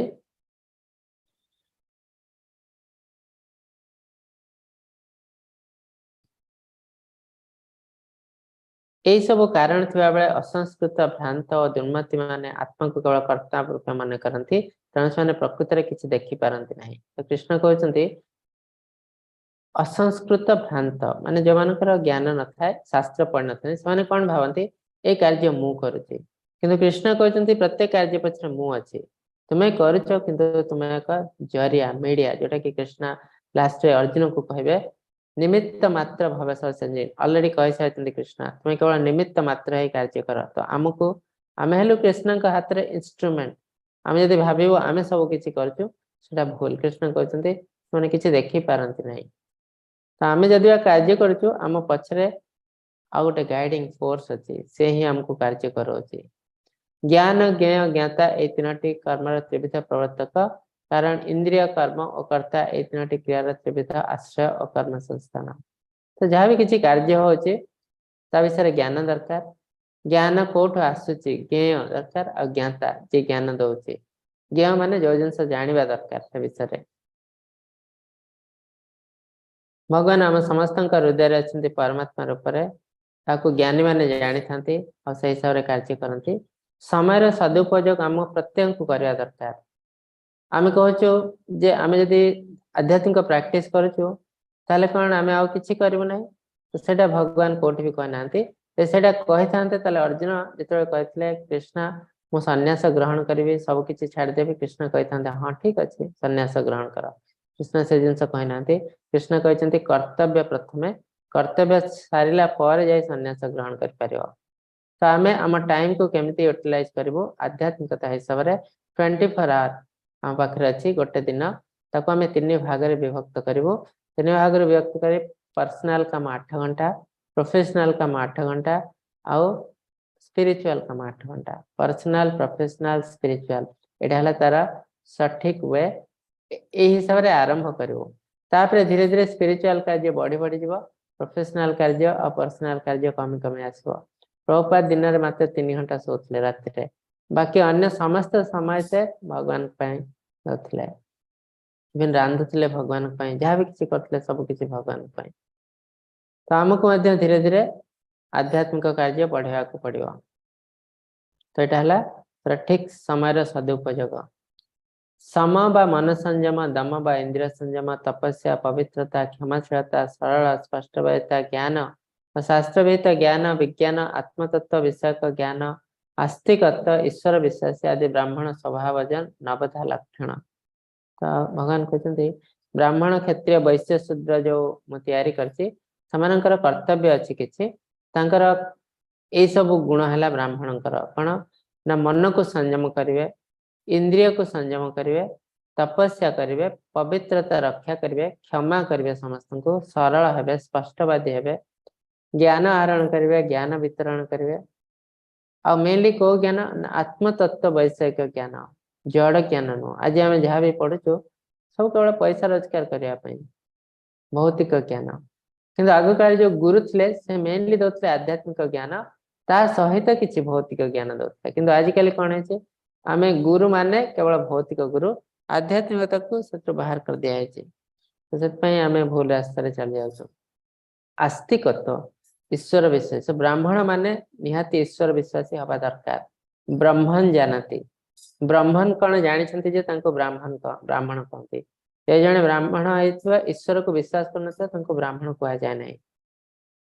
S2: ଏଇ ସବୁ କାରଣ ଥିବା ବେଳେ ଅସଂସ୍କୃତ, ଭ୍ରାନ୍ତ ଓ ଦୁର୍ମତି ମାନେ ଆତ୍ମାକୁ କେବଳ କର୍ତ୍ତା ରୂପେ ମନେ କରନ୍ତି, ତେଣୁ ସେମାନେ ପ୍ରକୃତରେ କିଛି ଦେଖିପାରନ୍ତି ନାହିଁ। ତ କୃଷ୍ଣ କହୁଛନ୍ତି, ଅସଂସ୍କୃତ ଭ୍ରାନ୍ତ ମାନେ ଯୋଉମାନଙ୍କର ଜ୍ଞାନ ନଥାଏ, ଶାସ୍ତ୍ର ପଢିନଥାନ୍ତି, ସେମାନେ କଣ ଭାବନ୍ତି? ଏଇ କାର୍ଯ୍ୟ ମୁଁ କରୁଛି। କିନ୍ତୁ କୃଷ୍ଣ କହୁଛନ୍ତି, ପ୍ରତ୍ୟେକ କାର୍ଯ୍ୟ ପଛରେ ମୁଁ ଅଛି। ତୁମେ କରୁଛ, କିନ୍ତୁ ତୁମେ ଏକ ଜରିଆ, ମିଡିଆ, ଯୋଉଟା କି କୃଷ୍ଣ ଲାଷ୍ଟରେ ଅର୍ଜୁନକୁ କହିବେ, ନିମିତ୍ତ ମାତ୍ର ଭବ ସଞ୍ଜୀବ। ଅଲରେଡି କହିସାରିଛନ୍ତି କୃଷ୍ଣ, ତୁମେ କେବଳ ନିମିତ୍ତ ମାତ୍ର ହେଇ କାର୍ଯ୍ୟ କର। ତ ଆମକୁ, ଆମେ ହେଲୁ କୃଷ୍ଣଙ୍କ ହାତରେ ଇନଷ୍ଟ୍ରୁମେଣ୍ଟ। ଆମେ ଯଦି ଭାବିବୁ ଆମେ ସବୁ କିଛି କରୁଛୁ, ସେଟା ଭୁଲ। କୃଷ୍ଣ କହୁଛନ୍ତି, ସେମାନେ କିଛି ଦେଖି ପାରନ୍ତି ନାହିଁ। ତ ଆମେ ଯଦି ବା କାର୍ଯ୍ୟ କରୁଛୁ, ଆମ ପଛରେ ଆଉ ଗୋଟେ ଗାଇଡିଂ ଫୋର୍ସ ଅଛି, ସେ ହିଁ ଆମକୁ କାର୍ଯ୍ୟ କରାଉଛି। ଜ୍ଞାନ, ଜ୍ଞେୟ, ଜ୍ଞାତା ଏଇ ତିନୋଟି କର୍ମର ତ୍ରିବିଧ ପ୍ରବର୍ତ୍ତକ, କାରଣ ଇନ୍ଦ୍ରିୟ, କର୍ମ ଓ କର୍ତ୍ତା ଏଇ ତିନୋଟି କ୍ରିୟାର ତ୍ରିବିଧ ଆଶ୍ରୟ ଓ କର୍ମ ସଂସ୍ଥାନ। ତ ଯାହା ବି କିଛି କାର୍ଯ୍ୟ ହଉଛି, ତା ବିଷୟରେ ଜ୍ଞାନ ଦରକାର। ଜ୍ଞାନ କୋଉଠୁ ଆସୁଛି? ଜ୍ଞେୟ ଦରକାର ଆଉ ଜ୍ଞାତା, ଯିଏ ଜ୍ଞାନ ଦଉଛି। ଜ୍ଞେୟ ମାନେ ଯୋଉ ଜିନିଷ ଜାଣିବା ଦରକାର ସେ ବିଷୟରେ। ଭଗବାନ ଆମ ସମସ୍ତଙ୍କ ହୃଦୟରେ ଅଛନ୍ତି ପରମାତ୍ମା ରୂପରେ, ତାକୁ ଜ୍ଞାନୀ ମାନେ ଜାଣିଥାନ୍ତି ଆଉ ସେଇ ହିସାବରେ କାର୍ଯ୍ୟ କରନ୍ତି। ସମୟର ସଦୁପଯୋଗ ଆମ ପ୍ରତ୍ୟେକଙ୍କୁ କରିବା ଦରକାର। ଆମେ କହୁଛୁ ଯେ ଆମେ ଯଦି ଆଧ୍ୟାତ୍ମିକ ପ୍ରାକ୍ଟିସ କରୁଛୁ ତାହେଲେ କଣ ଆମେ ଆଉ କିଛି କରିବୁ ନାହିଁ? ତ ସେଇଟା ଭଗବାନ କୋଉଠି ବି କହିନାହାନ୍ତି। ଯଦି ସେଇଟା କହିଥାନ୍ତେ ତାହେଲେ ଅର୍ଜୁନ ଯେତେବେଳେ କହିଥିଲେ କୃଷ୍ଣ ମୁଁ ସନ୍ନ୍ୟାସ ଗ୍ରହଣ କରିବି, ସବୁ କିଛି ଛାଡ଼ିଦେବି, କୃଷ୍ଣ କହିଥାନ୍ତେ ହଁ ଠିକ ଅଛି ସନ୍ନ୍ୟାସ ଗ୍ରହଣ କର। କୃଷ୍ଣ ସେ ଜିନିଷ କହିନାହାନ୍ତି। କୃଷ୍ଣ କହିଛନ୍ତି କର୍ତ୍ତବ୍ୟ ପ୍ରଥମେ, କର୍ତ୍ତବ୍ୟ ସାରିଲା ପରେ ଯାଇ ସନ୍ନ୍ୟାସ ଗ୍ରହଣ କରିପାରିବ। ତ ଆମେ ଆମ ଟାଇମକୁ କେମିତି ୟୁଟିଲାଇଜ କରିବୁ ଆଧ୍ୟାତ୍ମିକତା ହିସାବରେ। 24 ଆୱାର ଆମ ପାଖରେ ଅଛି ଗୋଟେ ଦିନ, ତାକୁ ଆମେ 3 ଭାଗରେ ବିଭକ୍ତ କରିବୁ। 3 ଭାଗରେ ବିଭକ୍ତ କରି ପର୍ସନାଲ କାମ 8 ଘଣ୍ଟା, ପ୍ରଫେସନାଲ କାମ 8 ଘଣ୍ଟା ଆଉ ସ୍ପିରିଚୁଆଲ କାମ 8 ଘଣ୍ଟା। ପର୍ସନାଲ, ପ୍ରଫେସନାଲ, ସ୍ପିରିଚୁଆଲ, ଏଇଟା ହେଲା ତାର ସଠିକ we. ଏଇ ହିସାବରେ ଆରମ୍ଭ କରିବୁ। ତାପରେ ଧୀରେ ଧୀରେ ସ୍ପିରିଚୁଆଲ କାର୍ଯ୍ୟ ବଢି ବଢିଯିବ, ପ୍ରଫେସନାଲ କାର୍ଯ୍ୟ ଆଉ ପର୍ସନାଲ କାର୍ଯ୍ୟ କମି କମି ଆସିବ। ପ୍ରଭୁପାଦ ଦିନରେ ମାତ୍ର 3 ଘଣ୍ଟା ଶୋଉଥିଲେ ରାତିରେ, ବାକି ଅନ୍ୟ ସମସ୍ତ ସମୟ ସେ ଭଗବାନଙ୍କ ପାଇଁ ଦଉଥିଲେ। ଇଭେନ ରାନ୍ଧୁଥିଲେ ଭଗବାନଙ୍କ ପାଇଁ, ଯାହା ବି କିଛି କରୁଥିଲେ ସବୁ କିଛି ଭଗବାନଙ୍କ ପାଇଁ। ତ ଆମକୁ ମଧ୍ୟ ଧୀରେ ଧୀରେ ଆଧ୍ୟାତ୍ମିକ କାର୍ଯ୍ୟ ବଢେଇବାକୁ ପଡିବ। ତ ଏଇଟା ହେଲା ତାର ଠିକ ସମୟର ସଦୁପଯୋଗ। ସମ ବା ମନ ସଂଯମ, ଦମ ବା ଇନ୍ଦ୍ରିୟ ସଂଯମ, ତପସ୍ୟା, ପବିତ୍ରତା, କ୍ଷମାଶୀଳତା, ସରଳ ସ୍ପଷ୍ଟବାଦିତା, ଜ୍ଞାନ ଶାସ୍ତ୍ରବିହିତ ଜ୍ଞାନ, ବିଜ୍ଞାନ, ଆତ୍ମତତ୍ତ୍ୱ ବିଷୟକ ଜ୍ଞାନ, ଆସ୍ତିକତ୍ୱ, ଈଶ୍ୱର ବିଶ୍ୱାସୀ ଆଦି ବ୍ରାହ୍ମଣ ସ୍ୱଭାବଜ ନବଧା ଲକ୍ଷଣ। ତ ଭଗବାନ କହୁଛନ୍ତି ବ୍ରାହ୍ମଣ, କ୍ଷତ୍ରିୟ, ବୈଶ୍ୟ, ଶୂଦ୍ର ଯୋଉ ମୁଁ ତିଆରି କରିଛି ସେମାନଙ୍କର କର୍ତ୍ତବ୍ୟ ଅଛି କିଛି। ତାଙ୍କର ଏଇ ସବୁ ଗୁଣ ହେଲା ବ୍ରାହ୍ମଣଙ୍କର କଣ ନା ମନକୁ ସଂଯମ କରିବେ, ଇନ୍ଦ୍ରିୟକୁ ସଂଯମ କରିବେ, ତପସ୍ୟା କରିବେ, ପବିତ୍ରତା ରକ୍ଷା କରିବେ, କ୍ଷମା କରିବେ ସମସ୍ତଙ୍କୁ, ସରଳ ହେବେ, ସ୍ପଷ୍ଟବାଦୀ ହେବେ, ଜ୍ଞାନ ଆହରଣ କରିବେ, ଜ୍ଞାନ ବିତରଣ କରିବେ। ଆଉ ମେନଲି କୋଉ ଜ୍ଞାନ? ଆତ୍ମତତ୍ତ୍ୱ ବୈଷୟିକ ଜ୍ଞାନ, ଜଡ଼ ଜ୍ଞାନ ନୁହଁ। ଆଜି ଆମେ ଯାହା ବି ପଢୁଛୁ ସବୁ କେବଳ ପଇସା ରୋଜଗାର କରିବା ପାଇଁ, ଭୌତିକ ଜ୍ଞାନ। କିନ୍ତୁ ଆଗକାଳରେ ଯୋଉ ଗୁରୁ ଥିଲେ ସେ ମେନଲି ଦଉଥିଲେ ଆଧ୍ୟାତ୍ମିକ ଜ୍ଞାନ, ତା ସହିତ କିଛି ଭୌତିକ ଜ୍ଞାନ ଦଉଥିଲେ। କିନ୍ତୁ ଆଜିକାଲି କଣ ହେଇଛି, ଆମେ ଗୁରୁ ମାନେ କେବଳ ଭୌତିକ ଗୁରୁ, ଆଧ୍ୟାତ୍ମିକତାକୁ ସେଥିରୁ ବାହାର କରିଦିଆଯାଇଛି। ତ ସେଥିପାଇଁ ଆମେ ଭୁଲ ରାସ୍ତାରେ ଚାଲି ଯାଉଛୁ। ଆସ୍ତିକତ୍ୱ, ଈଶ୍ୱର ବିଶ୍ୱାସୀ, ବ୍ରାହ୍ମଣ ମାନେ ନିହାତି ଈଶ୍ୱର ବିଶ୍ୱାସୀ ହବା ଦରକାର। ବ୍ରହ୍ମନ ଜାଣନ୍ତି, ବ୍ରହ୍ମନ କଣ ଜାଣିଛନ୍ତି ଯେ ତାଙ୍କୁ ବ୍ରାହ୍ମଣ କହନ୍ତି। ଯେ ଜଣେ ବ୍ରାହ୍ମଣ ହେଇଥିବା ଈଶ୍ୱରକୁ ବିଶ୍ୱାସ କରୁନଥିବା ତାଙ୍କୁ ବ୍ରାହ୍ମଣ କୁହାଯାଏ ନାହିଁ।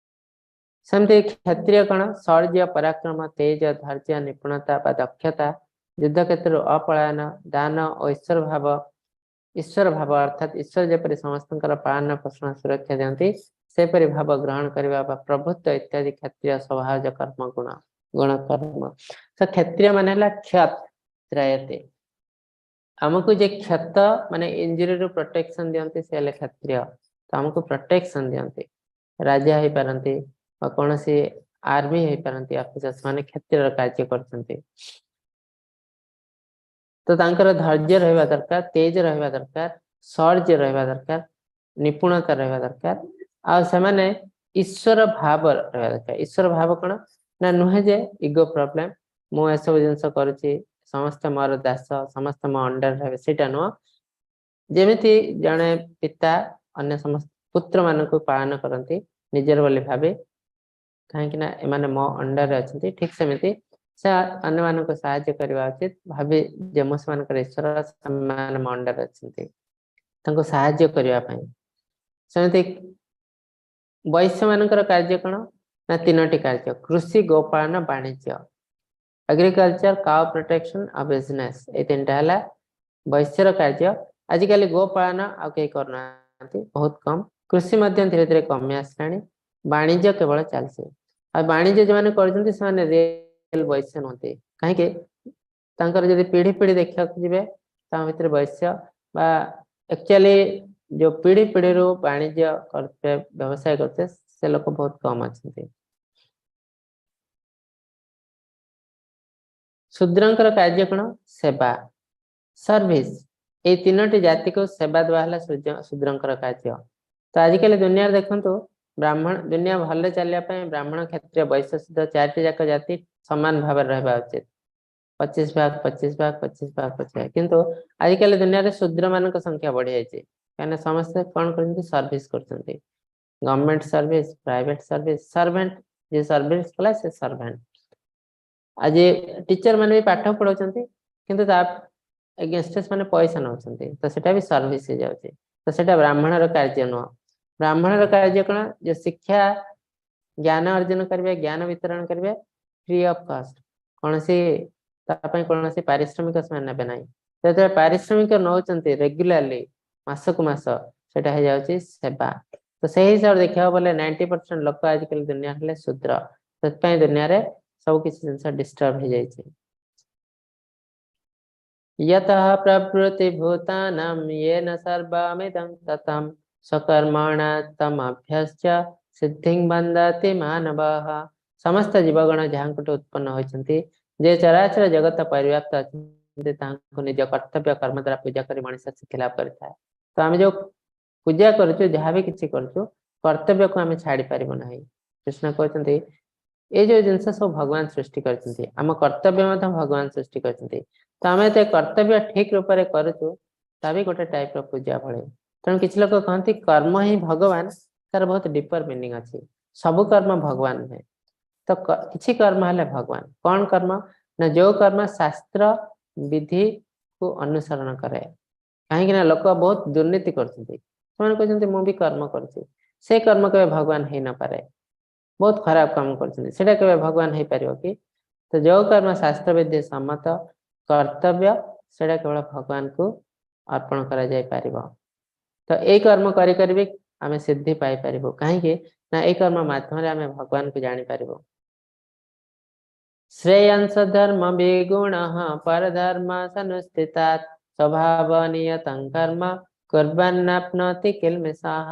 S2: ସେମିତି କ୍ଷତ୍ରିୟ କଣ? ଶୌର୍ଯ୍ୟ, ପରାକ୍ରମ, ତେଜ, ଧୈର୍ଯ୍ୟ, ନିପୁଣତା ବା ଦକ୍ଷତା, ଯୁଦ୍ଧ କ୍ଷେତ୍ରରୁ ଅପଳାୟନ, ଦାନ ଓ ଈଶ୍ୱର ଭାବ। ଈଶ୍ୱର ଭାବ ଅର୍ଥାତ୍ ଈଶ୍ୱର ଯେପରି ସମସ୍ତଙ୍କର ପାଳନ ପୋଷଣ ସୁରକ୍ଷା ଦିଅନ୍ତି ସେପରି ଭାବ ଗ୍ରହଣ କରିବା ବା ପ୍ରଭୁତ୍ୱ ଇତ୍ୟାଦି କ୍ଷତ୍ରିୟ ସ୍ୱଭାବଜ କର୍ମ ଗୁଣ, ଗୁଣ କର୍ମ। ତ କ୍ଷତ୍ରିୟ ମାନେ ହେଲା କ୍ଷତ ତ୍ରାୟତେ, ଆମକୁ ଯେ କ୍ଷତ ମାନେ ଇଞ୍ଜୁରିରୁ ପ୍ରୋଟେକ୍ସନ ଦିଅନ୍ତି ସେ ହେଲେ କ୍ଷତ୍ରିୟ। ତ ଆମକୁ ପ୍ରୋଟେକ୍ସନ ଦିଅନ୍ତି, ରାଜା ହେଇପାରନ୍ତି ବା କୌଣସି ଆର୍ମି ହେଇପାରନ୍ତି, ଅଫିସର୍ସ ମାନେ କ୍ଷତ୍ରିୟର କାର୍ଯ୍ୟ କରୁଛନ୍ତି। ତ ତାଙ୍କର ଧୈର୍ଯ୍ୟ ରହିବା ଦରକାର, ତେଜ ରହିବା ଦରକାର, ଶୌର୍ଯ୍ୟ ରହିବା ଦରକାର, ନିପୁଣତା ରହିବା ଦରକାର, ଆଉ ସେମାନେ ଈଶ୍ୱର ଭାବ ରହିବା ଦରକାର। ଈଶ୍ୱର ଭାବ କଣ ନା ନୁହେଁ ଯେ ଇଗୋ ପ୍ରୋବ୍ଲେମ, ମୁଁ ଏସବୁ ଜିନିଷ କରୁଛି, ସମସ୍ତେ ମୋର ଦାସ, ସମସ୍ତେ ମୋ ଅଣ୍ଡର ହେବେ, ସେଇଟା ନୁହଁ। ଯେମିତି ଜଣେ ପିତା ଅନ୍ୟ ସମସ୍ତ ପୁତ୍ର ମାନଙ୍କୁ ପାଳନ କରନ୍ତି ନିଜର ବୋଲି ଭାବେ, କାହିଁକି ନା ଏମାନେ ମୋ ଅଣ୍ଡରରେ ଅଛନ୍ତି, ଠିକ ସେମିତି ସେ ଅନ୍ୟମାନଙ୍କୁ ସାହାଯ୍ୟ କରିବା ଉଚିତ, ଭାବି ଯେ ମୁଁ ସେମାନଙ୍କର ଈଶ୍ୱର, ସେମାନେ ମୋ ଅଣ୍ଡରରେ ଅଛନ୍ତି, ତାଙ୍କୁ ସାହାଯ୍ୟ କରିବା ପାଇଁ। ସେମିତି ବୈଶ୍ୟ ମାନଙ୍କର କାର୍ଯ୍ୟ କଣ ନା 3ଟି କାର୍ଯ୍ୟ, କୃଷି, ଗୋପାଳନ, ବାଣିଜ୍ୟ। ଏଗ୍ରିକଲଚର, କାଉ ପ୍ରୋଟେକ୍ସନ ଆଉ ବିଜନେସ, ଏଇ 3ଟା ହେଲା ବୈଶ୍ୟର କାର୍ଯ୍ୟ। ଆଜିକାଲି ଗୋପାଳନ ଆଉ କେହି କରୁନାହାନ୍ତି, ବହୁତ କମ। କୃଷି ମଧ୍ୟ ଧୀରେ ଧୀରେ କମି ଆସିଲାଣି, ବାଣିଜ୍ୟ କେବଳ ଚାଲିଛି। ଆଉ ବାଣିଜ୍ୟ ଯୋଉମାନେ କରୁଛନ୍ତି ସେମାନେ ରିଏଲ ବୈଶ୍ୟ ନୁହନ୍ତି, କାହିଁକି ତାଙ୍କର ଯଦି ପିଢି ପିଢି ଦେଖିବାକୁ ଯିବେ ତାଙ୍କ ଭିତରେ ବୈଶ୍ୟ ବା ଆକ୍ଚୁଆଲି ଯୋଉ ପିଢି ପିଢିରୁ ବାଣିଜ୍ୟ କରୁଥିବେ, ବ୍ୟବସାୟ କରୁଥିବେ, ସେ ଲୋକ ବହୁତ କମ ଅଛନ୍ତି। ଶୂଦ୍ରଙ୍କର କାର୍ଯ୍ୟ କଣ? ସେବା, ସର୍ଭିସ। ଏଇ 3ଟି ଜାତିକୁ ସେବା ଦେବା ହେଲା ଶୂଦ୍ରଙ୍କର କାର୍ଯ୍ୟ। ତ ଆଜିକାଲି ଦୁନିଆରେ ଦେଖନ୍ତୁ ବ୍ରାହ୍ମଣ ଦୁନିଆ ଭଲରେ ଚାଲିବା ପାଇଁ ବ୍ରାହ୍ମଣ, କ୍ଷତ୍ରିୟ, ବୈଶ୍ୟ, ଶୂଦ୍ର 4ଟି ଯାକ ଜାତି ସମାନ ଭାବରେ ରହିବା ଉଚିତ। 25 ଭାଗ, 25 ଭାଗ, 25 ଭାଗ, 25 ଭାଗ। କିନ୍ତୁ ଆଜିକାଲି ଦୁନିଆରେ ଶୂଦ୍ର ମାନଙ୍କ ସଂଖ୍ୟା ବଢିଯାଇଛି। କାହିଁକିନା ସମସ୍ତେ କଣ କରୁଛନ୍ତି? ସର୍ଭିସ କରୁଛନ୍ତି, government service, private service, servant. ଯିଏ ସର୍ଭିସ କଲା, ସେ ସର୍ଭେଣ୍ଟ। ଆଜି ଟିଚର ମାନେ ବି ପାଠ ପଢଉଛନ୍ତି, କିନ୍ତୁ ତା ଏଗେନଷ୍ଟ ସେମାନେ ପଇସା ନଉଛନ୍ତି, ତ ସେଟା ବି ସର୍ଭିସ ହେଇଯାଉଛି। ତ ସେଟା ବ୍ରାହ୍ମଣର କାର୍ଯ୍ୟ ନୁହଁ। ବ୍ରାହ୍ମଣର କାର୍ଯ୍ୟ କଣ? ଯେ ଶିକ୍ଷା ଜ୍ଞାନ ଅର୍ଜନ କରିବେ, ଜ୍ଞାନ ବିତରଣ କରିବେ ଫ୍ରି ଅଫ କଷ୍ଟ। କୌଣସି ତା ପାଇଁ କୌଣସି ପାରିଶ୍ରମିକ ସେମାନେ ନେବେ ନାହିଁ। ଯେତେବେଳେ ପାରିଶ୍ରମିକ ନଉଛନ୍ତି ରେଗୁଲାରଲି ମାସକୁ ମାସ, ସେଟା ହେଇଯାଉଛି ସେବା। ତ ସେଇ ହିସାବରେ ଦେଖିବାକୁ ଗଲେ 90% ଲୋକ ଆଜିକାଲି ଦୁନିଆ ହେଲେ ଶୂଦ୍ର। ସେଥିପାଇଁ ଦୁନିଆରେ ସବୁ କିଛି ଜିନିଷ ଡିଷ୍ଟର୍ବ ହେଇଯାଇଛି। यतः प्रभृति भूतानां येन सर्वमिदं ततं स्वकर्मणा तमभ्यर्च्य सिद्धिं विन्दति मानवः। ସମସ୍ତ ଜୀବଗଣ ଯାହାଙ୍କଠୁ ଉତ୍ପନ୍ନ ହୋଇଛନ୍ତି, ଯେ ଚରାଚର ଜଗତ ପରିବ୍ୟାପ୍ତ ଅଛନ୍ତି, ତାହାଙ୍କୁ ନିଜ କର୍ତ୍ତବ୍ୟ କର୍ମ ଦ୍ୱାରା ପୂଜା କରି ମଣିଷ ସିଦ୍ଧି ଲାଭ କରିଥାଏ। ତ ଆମେ ଯୋଉ ପୂଜା କରୁଛୁ, ଯାହା ବି କିଛି କରୁଛୁ, କର୍ତ୍ତବ୍ୟକୁ ଆମେ ଛାଡି ପାରିବୁ ନାହିଁ। କୃଷ୍ଣ କହୁଛନ୍ତି, ଏଇ ଯୋଉ ଜିନିଷ ସବୁ ଭଗବାନ ସୃଷ୍ଟି କରିଛନ୍ତି, ଆମ କର୍ତ୍ତବ୍ୟ ମଧ୍ୟ ଭଗବାନ ସୃଷ୍ଟି କରିଛନ୍ତି। ତ ଆମେ ଯେତେ କର୍ତ୍ତବ୍ୟ ଠିକ ରୂପରେ କରୁଛୁ, ତା ବି ଗୋଟେ ଟାଇପ ର ପୂଜା ଭଳି। ତେଣୁ କିଛି ଲୋକ କହନ୍ତି କର୍ମ ହିଁ ଭଗବାନ। ତାର ବହୁତ ଡିପର ମିନିଂ ଅଛି। ସବୁ କର୍ମ ଭଗବାନ ନୁହେଁ। ତ କିଛି କର୍ମ ହେଲେ ଭଗବାନ। କଣ କର୍ମ ନା ଯୋଉ କର୍ମ ଶାସ୍ତ୍ର ବିଧି କୁ ଅନୁସରଣ କରେ। କାହିଁକି ନା ଲୋକ ବହୁତ ଦୁର୍ନୀତି କରୁଛନ୍ତି। ସେମାନେ କହୁଛନ୍ତି, ମୁଁ ବି କର୍ମ କରୁଛି। ସେ କର୍ମ କେବେ ଭଗବାନ ହେଇ ନପାରେ। ବହୁତ ଖରାପ କାମ କରୁଛନ୍ତି, ସେଟା କେବେ ଭଗବାନ ହେଇପାରିବ କି? ତ ଯୋଉ କର୍ମ ଶାସ୍ତ୍ର ବିଧି ସମ୍ମତ କର୍ତ୍ତବ୍ୟ, ସେଟା କେବଳ ଭଗବାନଙ୍କୁ ଅର୍ପଣ କରାଯାଇ ପାରିବ। ତ ଏଇ କର୍ମ କରି କରି ବି ଆମେ ସିଦ୍ଧି ପାଇପାରିବୁ। କାହିଁକି ନା ଏଇ କର୍ମ ମାଧ୍ୟମରେ ଆମେ ଭଗବାନଙ୍କୁ ଜାଣିପାରିବୁ। श्रेयान् स्वधर्मो विगुणः परधर्मादनुष्ठितात् स्वभाव नियतं कर्म कुर्वन्नाप्नोति किल्बिषः।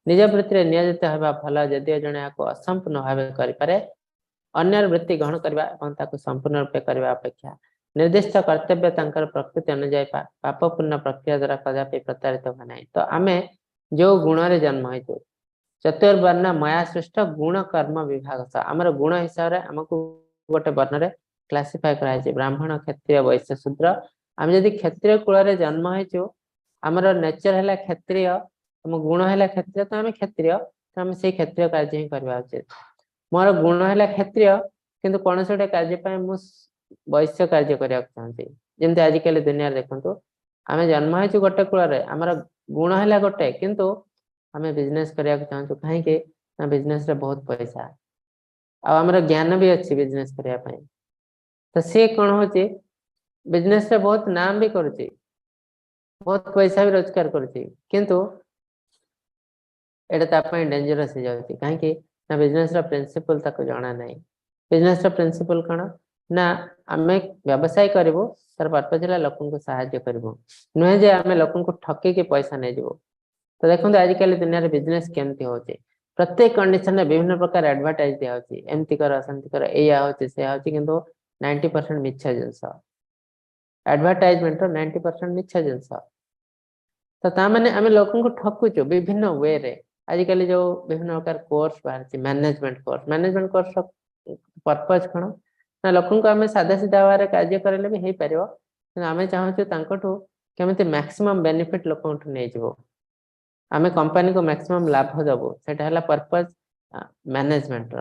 S2: ନିଜ ବୃତ୍ତିରେ ନିୟୋଜିତ ହେବା ଭଲ, ଯଦିଓ ଜଣେ ଏହାକୁ ଅସମ୍ପୂର୍ଣ୍ଣ ଭାବେ କରିପାରେ, ଅନ୍ୟର ବୃତ୍ତି ଗ୍ରହଣ କରିବା ଏବଂ ତାକୁ ସମ୍ପୂର୍ଣ୍ଣ ରୂପେ କରିବା ଅପେକ୍ଷା। ନିର୍ଦ୍ଦିଷ୍ଟ କର୍ତ୍ତବ୍ୟ ତାଙ୍କର ପ୍ରକୃତି ଅନୁଯାୟୀ ପାପପୂର୍ଣ୍ଣ ପ୍ରକ୍ରିୟା ଦ୍ୱାରା କଦାପି ପ୍ରତାରିତ ହୁଏ ନାହିଁ। ତ ଆମେ ଯୋଉ ଗୁଣରେ ଜନ୍ମ ହେଇଛୁ, ଚତୁର୍ବର୍ଣ୍ଣ ମୟା ସୃଷ୍ଟ ଗୁଣ କର୍ମ ବିଭାଗ, ଆମର ଗୁଣ ହିସାବରେ ଆମକୁ ଗୋଟେ ବର୍ଣ୍ଣରେ କ୍ଲାସିଫାଏ କରାଯାଇଛି, ବ୍ରାହ୍ମଣ, କ୍ଷତ୍ରିୟ, ବୈଶ୍ୟ, ଶୂଦ୍ର। ଆମେ ଯଦି କ୍ଷତ୍ରିୟ କୂଳରେ ଜନ୍ମ ହେଇଛୁ, ଆମର ନେଚର ହେଲା କ୍ଷତ୍ରିୟ, ଆମ ଗୁଣ ହେଲା କ୍ଷତ୍ରିୟ, ତ ଆମେ କ୍ଷତ୍ରିୟ। ତ ଆମେ ସେଇ କ୍ଷତ୍ରିୟ କାର୍ଯ୍ୟ ହିଁ କରିବା ଉଚିତ। ମୋର ଗୁଣ ହେଲା କ୍ଷତ୍ରିୟ, କିନ୍ତୁ କୌଣସି ଗୋଟେ କାର୍ଯ୍ୟ ପାଇଁ ମୁଁ ବୈଶ୍ୟ କାର୍ଯ୍ୟ କରିବାକୁ ଚାହୁଁଛି। ଯେମିତି ଆଜିକାଲି ଦୁନିଆରେ ଦେଖନ୍ତୁ, ଆମେ ଜନ୍ମ ହେଇଛୁ ଗୋଟେ କୂଳରେ, ଆମର ଗୁଣ ହେଲା ଗୋଟେ, କିନ୍ତୁ ଆମେ ବିଜନେସ କରିବାକୁ ଚାହୁଁଛୁ। କାହିଁକି ନା ବିଜନେସରେ ବହୁତ ପଇସା ଆଉ ଆମର ଜ୍ଞାନ ବି ଅଛି ବିଜନେସ କରିବା ପାଇଁ। ତ ସିଏ କଣ ହଉଛି, ବିଜନେସରେ ବହୁତ ନାମ ବି କରୁଛି, ବହୁତ ପଇସା ବି ରୋଜଗାର କରୁଛି, କିନ୍ତୁ ଏଇଟା ତା ପାଇଁ ଡେଞ୍ଜରସ୍ ହେଇଯାଉଛି। କାହିଁକି ନା ବିଜନେସର ପ୍ରିନ୍ସିପଲ ତାକୁ ଜଣା ନାହିଁ। ବିଜନେସର ପ୍ରିନ୍ସିପଲ କଣ ନା ଆମେ ବ୍ୟବସାୟ କରିବୁ, ତାର ପର୍ପଜ ହେଲା ଲୋକଙ୍କୁ ସାହାଯ୍ୟ କରିବୁ, ନୁହେଁ ଯେ ଆମେ ଲୋକଙ୍କୁ ଠକିକି ପଇସା ନେଇଯିବୁ। ତ ଦେଖନ୍ତୁ, ଆଜିକାଲି ଦୁନିଆରେ ବିଜନେସ କେମିତି ହଉଛି। ପ୍ରତ୍ୟେକ କଣ୍ଡିସନରେ ବିଭିନ୍ନ ପ୍ରକାର ଆଡଭର୍ଟାଇଜ ଦିଆହଉଛି, ଏମିତି କର, ସେମିତି କର, ଏଇଆ ହଉଛି, ସେଇଆ ହଉଛି। କିନ୍ତୁ 90% ମିଛ ଜିନିଷ। ଆଡଭର୍ଟାଇଜମେଣ୍ଟର 90% ମିଛ ଜିନିଷ। ତ ତା ମାନେ ଆମେ ଲୋକଙ୍କୁ ଠକୁଛୁ ବିଭିନ୍ନ ୱେରେ। ଆଜିକାଲି ଯୋଉ ବିଭିନ୍ନ ପ୍ରକାର କୋର୍ସ ବାହାରିଛି, ମ୍ୟାନେଜମେଣ୍ଟ କୋର୍ସ, ମ୍ୟାନେଜମେଣ୍ଟ କୋର୍ସର ପର୍ପଜ କଣ ନା ଲୋକଙ୍କୁ ଆମେ ସାଧା ସିଧା ଭାବରେ କାର୍ଯ୍ୟ କରିଲେ ବି ହେଇପାରିବ, କିନ୍ତୁ ଆମେ ଚାହୁଁଛୁ ତାଙ୍କଠୁ କେମିତି ମ୍ୟାକ୍ସିମମ୍ ବେନିଫିଟ ଲୋକଙ୍କଠୁ ନେଇଯିବୁ, ଆମେ କମ୍ପାନୀକୁ ମ୍ୟାକ୍ସିମମ୍ ଲାଭ ଦବୁ। ସେଟା ହେଲା ପର୍ପଜ ମ୍ୟାନେଜମେଣ୍ଟର।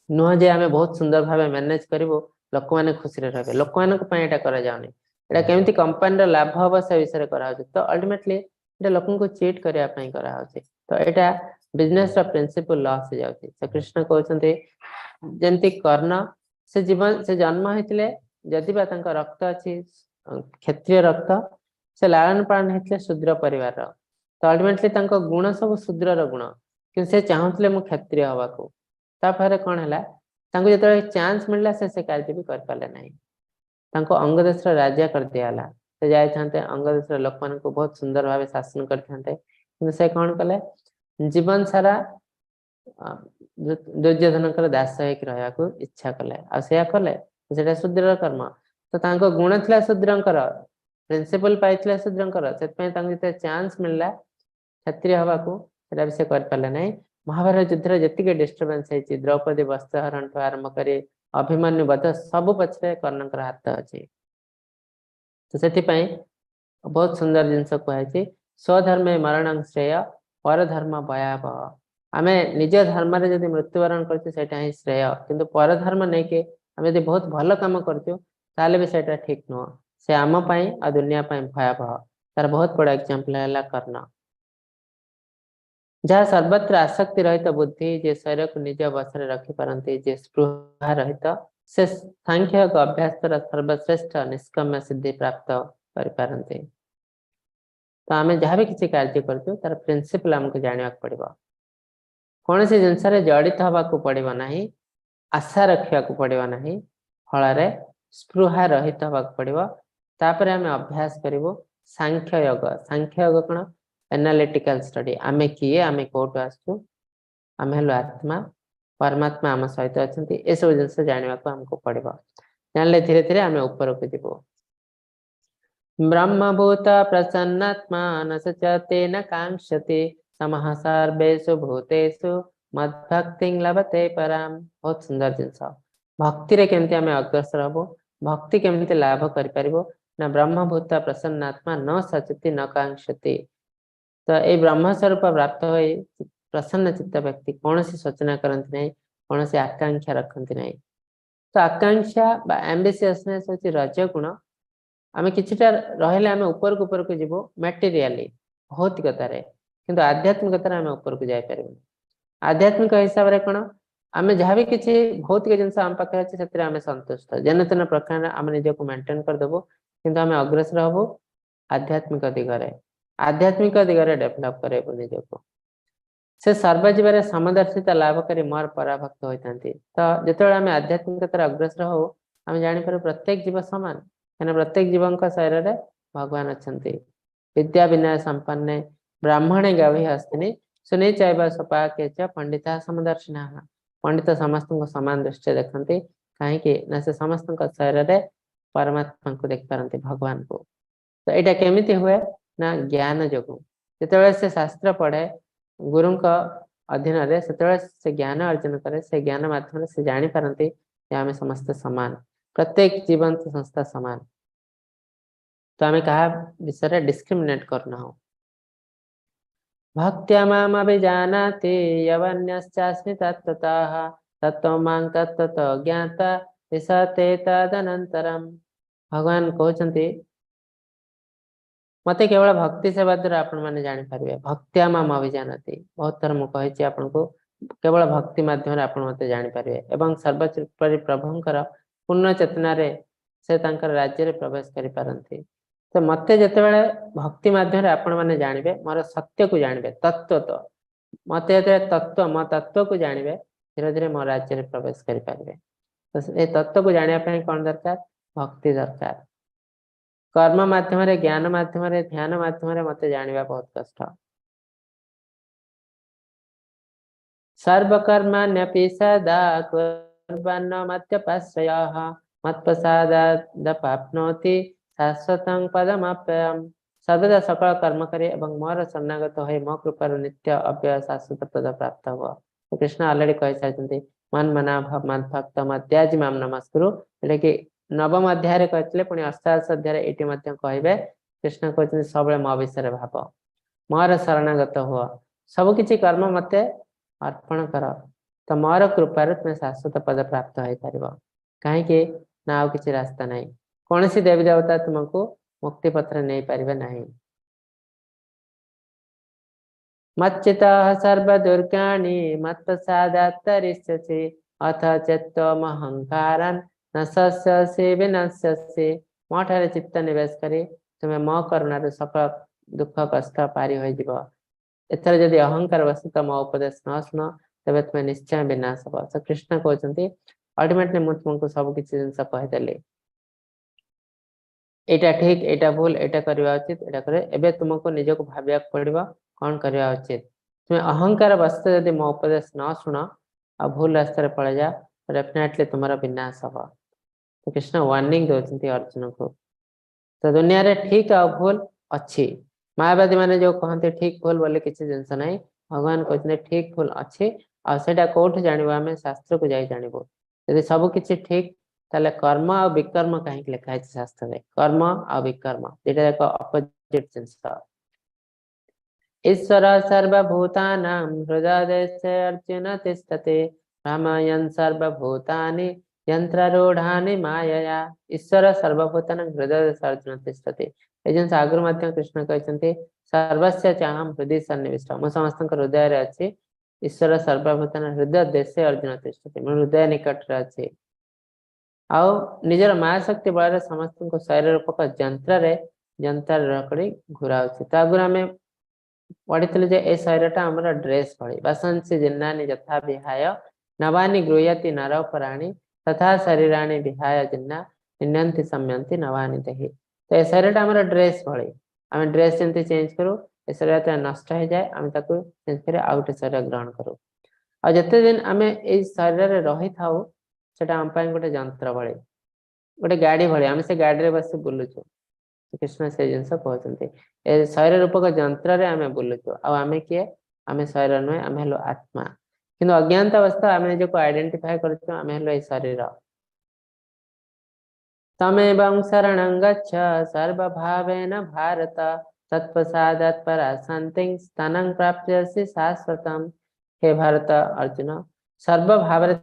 S2: ନୁହଁ ଯେ ଆମେ ବହୁତ ସୁନ୍ଦର ଭାବେ ମ୍ୟାନେଜ କରିବୁ, ଲୋକମାନେ ଖୁସିରେ ରହିବେ। ଲୋକମାନଙ୍କ ପାଇଁ ଏଇଟା କରାଯାଉନି। ଏଇଟା କେମିତି କମ୍ପାନୀର ଲାଭ ହବ, ସେ ବିଷୟରେ କରାହଉଛି। ତ ଅଲ୍ଟିମେଟଲି ଏଇଟା ଲୋକଙ୍କୁ ଚିଟ୍ କରିବା ପାଇଁ କରାହଉଛି। ତ ଏଇଟା ବିଜନେସ ର ପ୍ରିନ୍ସିପଲ ଲସ୍ ହେଇଯାଉଛି। ତ କୃଷ୍ଣ କହୁଛନ୍ତି, ଯେମିତି କର୍ଣ୍ଣ, ସେ ଜୀବନ ସେ ଜନ୍ମ ହେଇଥିଲେ, ଯଦି ବା ତାଙ୍କ ରକ୍ତ ଅଛି କ୍ଷତ୍ରିୟ ରକ୍ତ, ସେ ଲାଳନ ପାଳନ ହେଇଥିଲେ ଶୂଦ୍ର ପରିବାରର। ତ ଅଲ୍ଟିମେଟଲି ତାଙ୍କ ଗୁଣ ସବୁ ଶୂଦ୍ରର ଗୁଣ, କିନ୍ତୁ ସେ ଚାହୁଁଥିଲେ ମୁଁ କ୍ଷତ୍ରିୟ ହବାକୁ। ତାପରେ କଣ ହେଲା? ତାଙ୍କୁ ଯେତେବେଳେ ଚାନ୍ସ ମିଳିଲା, ସେ ସେ କାର୍ଯ୍ୟ ବି କରିପାରିଲେ ନାହିଁ। ତାଙ୍କୁ ଅଙ୍ଗଦେଶର ରାଜା କରିଦିଆଗଲା। ସେ ଯାଇଥାନ୍ତେ, ଅଙ୍ଗଦେଶର ଲୋକମାନଙ୍କୁ ବହୁତ ସୁନ୍ଦର ଭାବେ ଶାସନ କରିଥାନ୍ତେ, କିନ୍ତୁ ସେ କଣ କଲେ? ଜୀବନ ସାରା ଦୁର୍ଯ୍ୟୋଧନଙ୍କର ଦାସ ହେଇକି ରହିବାକୁ ଇଚ୍ଛା କଲେ ଆଉ ସେଇଆ କଲେ। ସେଟା ଶୂଦ୍ରର କର୍ମ। ତ ତାଙ୍କ ଗୁଣ ଥିଲା ଶୂଦ୍ରଙ୍କର, ପ୍ରିନ୍ସିପଲ ପାଇଥିଲା ଶୂଦ୍ରଙ୍କର, ସେଥିପାଇଁ ତାଙ୍କୁ ଯେତେବେଳେ ଚାନ୍ସ ମିଳିଲା କ୍ଷତ୍ରିୟ ହବାକୁ, ସେଟା ବି ସେ କରିପାରିଲେ ନାହିଁ। ମହାଭାରତ ଯୁଦ୍ଧରେ ଯେତିକି ଡିଷ୍ଟର୍ବାନ୍ସ ହେଇଛି, ଦ୍ରୌପଦୀ ବସ୍ତ୍ରହରଣଠୁ ଆରମ୍ଭ କରି ଅଭିମନ୍ୟୁ ବଧ ସବୁ ପଛରେ କର୍ଣ୍ଣଙ୍କର ହାତ ଅଛି। ତ ସେଥିପାଇଁ ବହୁତ ସୁନ୍ଦର ଜିନିଷ କୁହାଯାଇଛି, ସ୍ୱଧର୍ମେ ମରଣଂ ଶ୍ରେୟ ପରଧର୍ମ ଭୟାବହ। ଆମେ ନିଜ ଧର୍ମରେ ଯଦି ମୃତ୍ୟୁବରଣ କରୁଛୁ, ସେଇଟା ହିଁ ଶ୍ରେୟ। କିନ୍ତୁ ପରଧର୍ମ ନେଇକି ଆମେ ଯଦି ବହୁତ ଭଲ କାମ କରୁଛୁ, ତାହେଲେ ବି ସେଇଟା ଠିକ ନୁହଁ। ସେ ଆମ ପାଇଁ ଆଉ ଦୁନିଆ ପାଇଁ ଭୟାବହ। ତାର ବହୁତ ବଡ ଏକ୍ଜାମ୍ପଲ ହେଲା କର୍ଣ୍ଣ। ଯାହା ସର୍ବତ୍ର ଆସକ୍ତି ରହିତ ବୁଦ୍ଧି, ଯେ ଶରୀରକୁ ନିଜ ବଶରେ ରଖିପାରନ୍ତି, ଯେ ସ୍ପୃହା ରହିତ, ସେ ସାଂଖ୍ୟ ଅଭ୍ୟାସ ଦ୍ୱାରା ସର୍ବଶ୍ରେଷ୍ଠ ନିଷ୍କାମ୍ୟ ସିଦ୍ଧି ପ୍ରାପ୍ତ କରିପାରନ୍ତି। ତ ଆମେ ଯାହା ବି କିଛି କାର୍ଯ୍ୟ କରୁଛୁ, ତାର ପ୍ରିନ୍ସିପଲ ଆମକୁ ଜାଣିବାକୁ ପଡିବ। କୌଣସି ଜିନିଷରେ ଜଡ଼ିତ ହବାକୁ ପଡିବ ନାହିଁ, ଆଶା ରଖିବାକୁ ପଡିବ ନାହିଁ, ଫଳରେ ସ୍ପୃହା ରହିତ ହବାକୁ ପଡିବ। ତାପରେ ଆମେ ଅଭ୍ୟାସ କରିବୁ ସାଂଖ୍ୟ ଯୋଗ। ସାଂଖ୍ୟ ଯୋଗ କଣ? Analytical study. ଆମେ କିଏ, ଆମେ କୋଉଠୁ ଆସିଛୁ, ଆମେ ହେଲୁ ଆତ୍ମା, ପରମାତ୍ମା ଆମ ସହିତ ଅଛନ୍ତି, ଏସବୁ ଜିନିଷ ଜାଣିବାକୁ ଆମକୁ ପଡିବ। ଜାଣିଲେ ଧୀରେ ଧୀରେ ଆମେ ଉପରକୁ ଯିବୁ। ବ୍ରହ୍ମଭୂତ ପ୍ରସନ୍ନାତ୍ମା ନ ଶୋଚତି ନ କାଂକ୍ଷତି ସମଃ ସର୍ବେଷୁ ଭୂତେଷୁ ମଦ୍ଭକ୍ତିଂ ଲଭତେ ପରାମ। ବହୁତ ସୁନ୍ଦର ଜିନିଷ। ଭକ୍ତିରେ କେମିତି ଆମେ ଅଗ୍ରସର ହବୁ, ଭକ୍ତି କେମିତି ଲାଭ କରିପାରିବୁ ନା, ବ୍ରହ୍ମଭୂତ ପ୍ରସନ୍ନାତ୍ମା ନ ଶୋଚତି ନ କାଂକ୍ଷତି। ତ ଏଇ ବ୍ରହ୍ମ ସ୍ୱରୂପ ପ୍ରାପ୍ତ ହୋଇ ପ୍ରସନ୍ନ ଚିତ୍ତ ବ୍ୟକ୍ତି କୌଣସି ଶୋଚନା କରନ୍ତି ନାହିଁ, କୌଣସି ଆକାଂକ୍ଷା ରଖନ୍ତି ନାହିଁ। ତ ଆକାଂକ୍ଷା ବା ଆମ୍ବିସିୟସନେସ୍ ହଉଛି ରଜଗୁଣ। ଆମେ କିଛିଟା ରହିଲେ ଆମେ ଉପରକୁ ଉପରକୁ ଯିବୁ ମ୍ୟାଟେରିଆଲି, ଭୌତିକତାରେ, କିନ୍ତୁ ଆଧ୍ୟାତ୍ମିକତାରେ ଆମେ ଉପରକୁ ଯାଇପାରିବୁନି। ଆଧ୍ୟାତ୍ମିକ ହିସାବରେ କଣ, ଆମେ ଯାହାବି କିଛି ଭୌତିକ ଜିନିଷ ଆମ ପାଖରେ ଅଛି, ସେଥିରେ ଆମେ ସନ୍ତୁଷ୍ଟ। ଯେନ ତେନ ପ୍ରକାରରେ ଆମେ ନିଜକୁ ମେଣ୍ଟେନ କରିଦେବୁ, କିନ୍ତୁ ଆମେ ଅଗ୍ରସର ହବୁ ଆଧ୍ୟାତ୍ମିକ ଦିଗରେ। ଆଧ୍ୟାତ୍ମିକ ଦିଗରେ ଡେଭଲପ କରାଇବୁ ନିଜକୁ। ସେ ସର୍ବଜୀବରେ ସମଦର୍ଶିତା ଲାଭ କରି ମୋର ପରାଭକ୍ତ ହୋଇଥାନ୍ତି। ତ ଯେତେବେଳେ ଆମେ ଆଧ୍ୟାତ୍ମିକତାରେ ଅଗ୍ରସର ହଉ, ଆମେ ଜାଣିପାରୁ ପ୍ରତ୍ୟେକ ଜୀବ ସମାନ, କାହିଁକିନା ପ୍ରତ୍ୟେକ ଜୀବଙ୍କ ଶରୀରରେ ଭଗବାନ ଅଛନ୍ତି। ବିଦ୍ୟା ବିନୟ ସମ୍ପନ୍ନେ ବ୍ରାହ୍ମଣେ ଗଭି ହସ୍ତିନି ଶୁନେ ଚୈବ ସ୍ୱପାକେ ଚ ପଣ୍ଡିତା ସମଦର୍ଶିନଃ। ପଣ୍ଡିତ ସମସ୍ତଙ୍କୁ ସମାନ ଦୃଷ୍ଟିରେ ଦେଖନ୍ତି, କାହିଁକି ନା ସେ ସମସ୍ତଙ୍କ ଶରୀରରେ ପରମାତ୍ମାଙ୍କୁ ଦେଖିପାରନ୍ତି, ଭଗବାନଙ୍କୁ। ତ ଏଇଟା କେମିତି ହୁଏ ନା, ଜ୍ଞାନ ଯୋଗୁଁ। ଯେତେବେଳେ ସେ ଶାସ୍ତ୍ର ପଢେ ଗୁରୁଙ୍କ ଅଧୀନରେ, ସେତେବେଳେ ସେ ଜ୍ଞାନ ଅର୍ଜନ କରେ। ସେ ଜ୍ଞାନ ମାଧ୍ୟମରେ ସେ ଜାଣିପାରନ୍ତି ଯେ ଆମେ ସମସ୍ତେ ସମାନ, ପ୍ରତ୍ୟେକ ଜୀବନ୍ତ ସଂସ୍ଥା ସମାନ। ତ ଆମେ କାହା ବିଷୟରେ ଡିସ୍କ୍ରିମିନେଟ କରୁନାହୁଁ। ଭକ୍ତ୍ୟା ମାମଭିଜାନାତି ୟୋऽନ୍ୟଶ୍ଚାସ୍ମି ତତ୍ତ୍ୱତଃ ତତ୍ତ୍ୱ ମାଂ ତତ୍ତ୍ୱତୋ ଜ୍ଞାତ୍ୱା ବିଶତେ ତଦନନ୍ତରମ୍। ଭଗବାନ କହୁଛନ୍ତି, ମତେ କେବଳ ଭକ୍ତି ସେବା ଦ୍ୱାରା ଆପଣ ମାନେ ଜାଣିପାରିବେ। ଭକ୍ତ୍ୟା ମାମଭିଜାନାତି, ବହୁତ ଥର ମୁଁ କହିଛି ଆପଣଙ୍କୁ, କେବଳ ଭକ୍ତି ମାଧ୍ୟମରେ ଆପଣ ମତେ ଜାଣିପାରିବେ ଏବଂ ସର୍ବୋପରି ପ୍ରଭୁଙ୍କର ପୂର୍ଣ୍ଣ ଚେତନାରେ ସେ ତାଙ୍କର ରାଜ୍ୟରେ ପ୍ରବେଶ କରିପାରନ୍ତି। ତ ମତେ ଯେତେବେଳେ ଭକ୍ତି ମାଧ୍ୟମରେ ଆପଣ ମାନେ ଜାଣିବେ, ମୋର ସତ୍ୟକୁ ଜାଣିବେ, ତତ୍ତ୍ୱ, ତ ମତେ ଯେତେବେଳେ ତତ୍ତ୍ୱ, ମୋ ତତ୍ତ୍ୱକୁ ଜାଣିବେ, ଧୀରେ ଧୀରେ ମୋ ରାଜ୍ୟରେ ପ୍ରବେଶ କରିପାରିବେ। ତ ଏ ତତ୍ତ୍ୱକୁ ଜାଣିବା ପାଇଁ କଣ ଦରକାର? ଭକ୍ତି ଦରକାର। କର୍ମ ମାଧ୍ୟମରେ, ଜ୍ଞାନ ମାଧ୍ୟମରେ, ଧ୍ୟାନ ମାଧ୍ୟମରେ ମତେ ଜାଣିବା ବହୁତ କଷ୍ଟ। ସର୍ବକର୍ମାଣ୍ୟପି ସଦା କୁର୍ବନ୍ନ ମତ୍ୟପାଶ୍ରୟଃ ମତ୍ପ୍ରସାଦାଦପାପ୍ନୋତି ଶାଶ୍ୱତଂ ପଦମାପ୍ୟୟମ୍। ସର୍ବଦା ସକଳ କର୍ମ କରି ଏବଂ ମୋର ଶରଣାଗତ ହୋଇ ମୋ କୃପାରୁ ନିତ୍ୟ ଅବ୍ୟୟ ଶାଶ୍ୱତ ପଦ ପ୍ରାପ୍ତ ହବ। କୃଷ୍ଣ ଅଲରେଡି କହିସାରିଛନ୍ତି, ମନ ମନା ଭବ ମଦ ଭକ୍ତ ମଦ୍ୟାଜି ମାମ ନମସ୍କୁରୁ। ଏଟା କି ନବମ ଅଧ୍ୟାୟରେ କହିଥିଲେ, ପୁଣି ଅଷ୍ଟାଦଶ ଅଧ୍ୟାୟରେ ଏଇଠି ମଧ୍ୟ କହିବେ। କୃଷ୍ଣ କହୁଛନ୍ତି, ସବୁବେଳେ ମୋ ବିଷୟରେ ଭାବ, ମୋର ଶରଣାଗତ ହୁଅ, ସବୁ କିଛି କର୍ମ ମତେ ଅର୍ପଣ କର, ତ ମୋର କୃପାରୁ ତୁମେ ଶାଶ୍ୱତ ପଦ ପ୍ରାପ୍ତ ହେଇପାରିବ। କାହିଁକି ନା ଆଉ କିଛି ରାସ୍ତା ନାହିଁ, କୌଣସି ଦେବୀ ଦେବତା ତୁମକୁ ମୁକ୍ତି ପଥରେ ନେଇପାରିବେ ନାହିଁ। ମଚ୍ଚିତଃ ସର୍ବଦୁର୍ଗାଣି ମତ୍ପ୍ରସାଦାତ୍ତରିଷ୍ୟସି ଅଥ ଚେତ୍ତମହଙ୍କାରାନ୍ ନ ଶସ୍ୟସି ବିନଶ୍ୟସି। ମୋ ଠାରେ ଚିତ୍ତ ନିବେଶ କରି ତୁମେ ମୋ କରୁଣାରୁ ସକଳ ଦୁଃଖ କଷ୍ଟ ପାରି ହୋଇଯିବ। ଏଥର ଯଦି ଅହଙ୍କାର ବଶତଃ ମୋ ଉପଦେଶ ନ ଶୁଣ, ତେବେ ତୁମେ ନିଶ୍ଚୟ ବିନାଶ ହବ। ତ କୃଷ୍ଣ କହୁଛନ୍ତି, ଅଲ୍ଟିମେଟଲି ମୁଁ ତୁମକୁ ସବୁ କିଛି ଜିନିଷ କହିଦେଲି, ଏଇଟା ଠିକ, ଏଇଟା ଭୁଲ, ଏଇଟା କରିବା ଉଚିତ, ଏଇଟା କରେ। ଏବେ ତୁମକୁ ନିଜକୁ ଭାବିବାକୁ ପଡିବ କଣ କରିବା ଉଚିତ। ତୁମେ ଅହଙ୍କାର ବଶତଃ ଯଦି ମୋ ଉପଦେଶ ନ ଶୁଣ ଆଉ ଭୁଲ ରାସ୍ତାରେ ପଳେଇଯା, ଡେଫିନେଟଲି ତୁମର ବିନାଶ ହବ। ତ କୃଷ୍ଣ ୱାର୍ଣ୍ଣିଂ ଦଉଛନ୍ତି ଅର୍ଜୁନକୁ। ତ ଦୁନିଆରେ ଠିକ ଆଉ ଭୁଲ ଅଛି। ମାୟାବାଦୀ ମାନେ ଯୋଉ କହନ୍ତି ଠିକ ଭୁଲ ବୋଲି କିଛି ଜିନିଷ ନାହିଁ, ଭଗବାନ କହୁଛନ୍ତି ଠିକ ଭୁଲ ଅଛି। ଆଉ ସେଇଟା କୋଉଠୁ ଜାଣିବୁ? ଆମେ ଶାସ୍ତ୍ରକୁ ଯାଇ ଜାଣିବୁ। ଯଦି ସବୁ କିଛି ଠିକ, ତାହେଲେ କର୍ମ ଆଉ ବିକର୍ମ କାହିଁକି ଲେଖା ହେଇଛି ଶାସ୍ତ୍ରରେ? କର୍ମ ଆଉ ବିକର୍ମ ଦିଟା ଯାକ ଅପୋଜିଟ ଜିନିଷ। ईश्वर सर्वभूतानां हृदयदेशे अर्जुन तिष्ठति भ्रमयन् सर्वभूतानि यन्त्रारूढानि मायया। ईश्वर सर्वभूतानां हृदयदेशे अर्जुन तिष्ठति। ଏ ଜିନିଷ ଆଗରୁ ମଧ୍ୟ କୃଷ୍ଣ କହିଛନ୍ତି, ସର୍ବସ୍ୟ ଚାହಂ ହୃଦୟ ସନ୍ନିବିଷ୍ଟ, ମୁଁ ସମସ୍ତଙ୍କ ହୃଦୟରେ ଅଛି। ଈଶ୍ୱର ସର୍ବଭୂତାନ ହୃଦୟ ଦେଶେ ଅର୍ଜୁନ ତିଷ୍ଠତି, ମୁଁ ହୃଦୟ ନିକଟରେ ଅଛି। ଆଉ ନିଜର ମାୟା ଶକ୍ତି ବଳରେ ସମସ୍ତଙ୍କୁ ଶରୀର ରୂପକ ଯନ୍ତ୍ରରେ ଯନ୍ତ୍ରାରୂଢ କରି ଘୁରାଉଛି। ତ ଆଗରୁ ଆମେ ପଢିଥିଲୁ ଯେ ଏ ଶରୀରଟା ଆମର ଡ୍ରେସ ଭଳି। ବାସଂସି ଜିନ୍ନାନି ଯଥା ବିହାୟ ନବାନି ଗୃହ୍ୟତି ନରୋପରାଣୀ ତଥା ଶରୀରାଣୀ ବିହାୟ ଜିନ୍ନା ନିନ୍ୟନ୍ତି ସମ୍ୟନ୍ତି ନବାନି ଦେହି। ତ ଏ ଶରୀରଟା ଆମର ଡ୍ରେସ ଭଳି। ଆମେ ଡ୍ରେସ ଯେମିତି ଚେଞ୍ଜ କରୁ, ଏ ଶରୀର ଯେତେବେଳେ ନଷ୍ଟ ହେଇଯାଏ ଆମେ ତାକୁ ଚେଞ୍ଜ କରି ଆଉ ଗୋଟେ ଶରୀର ଗ୍ରହଣ କରୁ। ଆଉ ଯେତେ ଦିନ ଆମେ ଏଇ ଶରୀରରେ ରହିଥାଉ, ସେଟା ଆମ ପାଇଁ ଗୋଟେ ଯନ୍ତ୍ର ଭଳି, ଗୋଟେ ଗାଡି ଭଳି, ଆମେ ସେ ଗାଡିରେ ବସି ବୁଲୁଛୁ। କୃଷ୍ଣ ସେ ଜିନିଷ କହୁଛନ୍ତି, ଏ ଶରୀର ରୂପକ ଯନ୍ତ୍ରରେ ଆମେ ବୁଲୁଛୁ। ଆଉ ଆମେ କିଏ? ଆମେ ଶରୀର ନୁହେଁ, ଆମେ ହେଲୁ ଆତ୍ମା। କିନ୍ତୁ ଅଜ୍ଞାତ ଅବସ୍ଥା ଆମେ ନିଜକୁ ଆଇଡେଣ୍ଟିଫାଏ କରୁଛୁ, ଆମେ ହେଲୁ ଏଇ ଶରୀର। ତମେବଂ ଶରଣଂ ଗଚ୍ଛ ସର୍ବଭାବେନ ଭାରତ ତତ୍ପ୍ରସାଦାत् ପରା ଶାନ୍ତିଂ ସ୍ଥାନଂ ପ୍ରାପ୍ୟସି ଶାଶ୍ୱତମ୍। ହେ ଭାରତ ଅର୍ଜୁନ, ସର୍ବ ଭାବରେ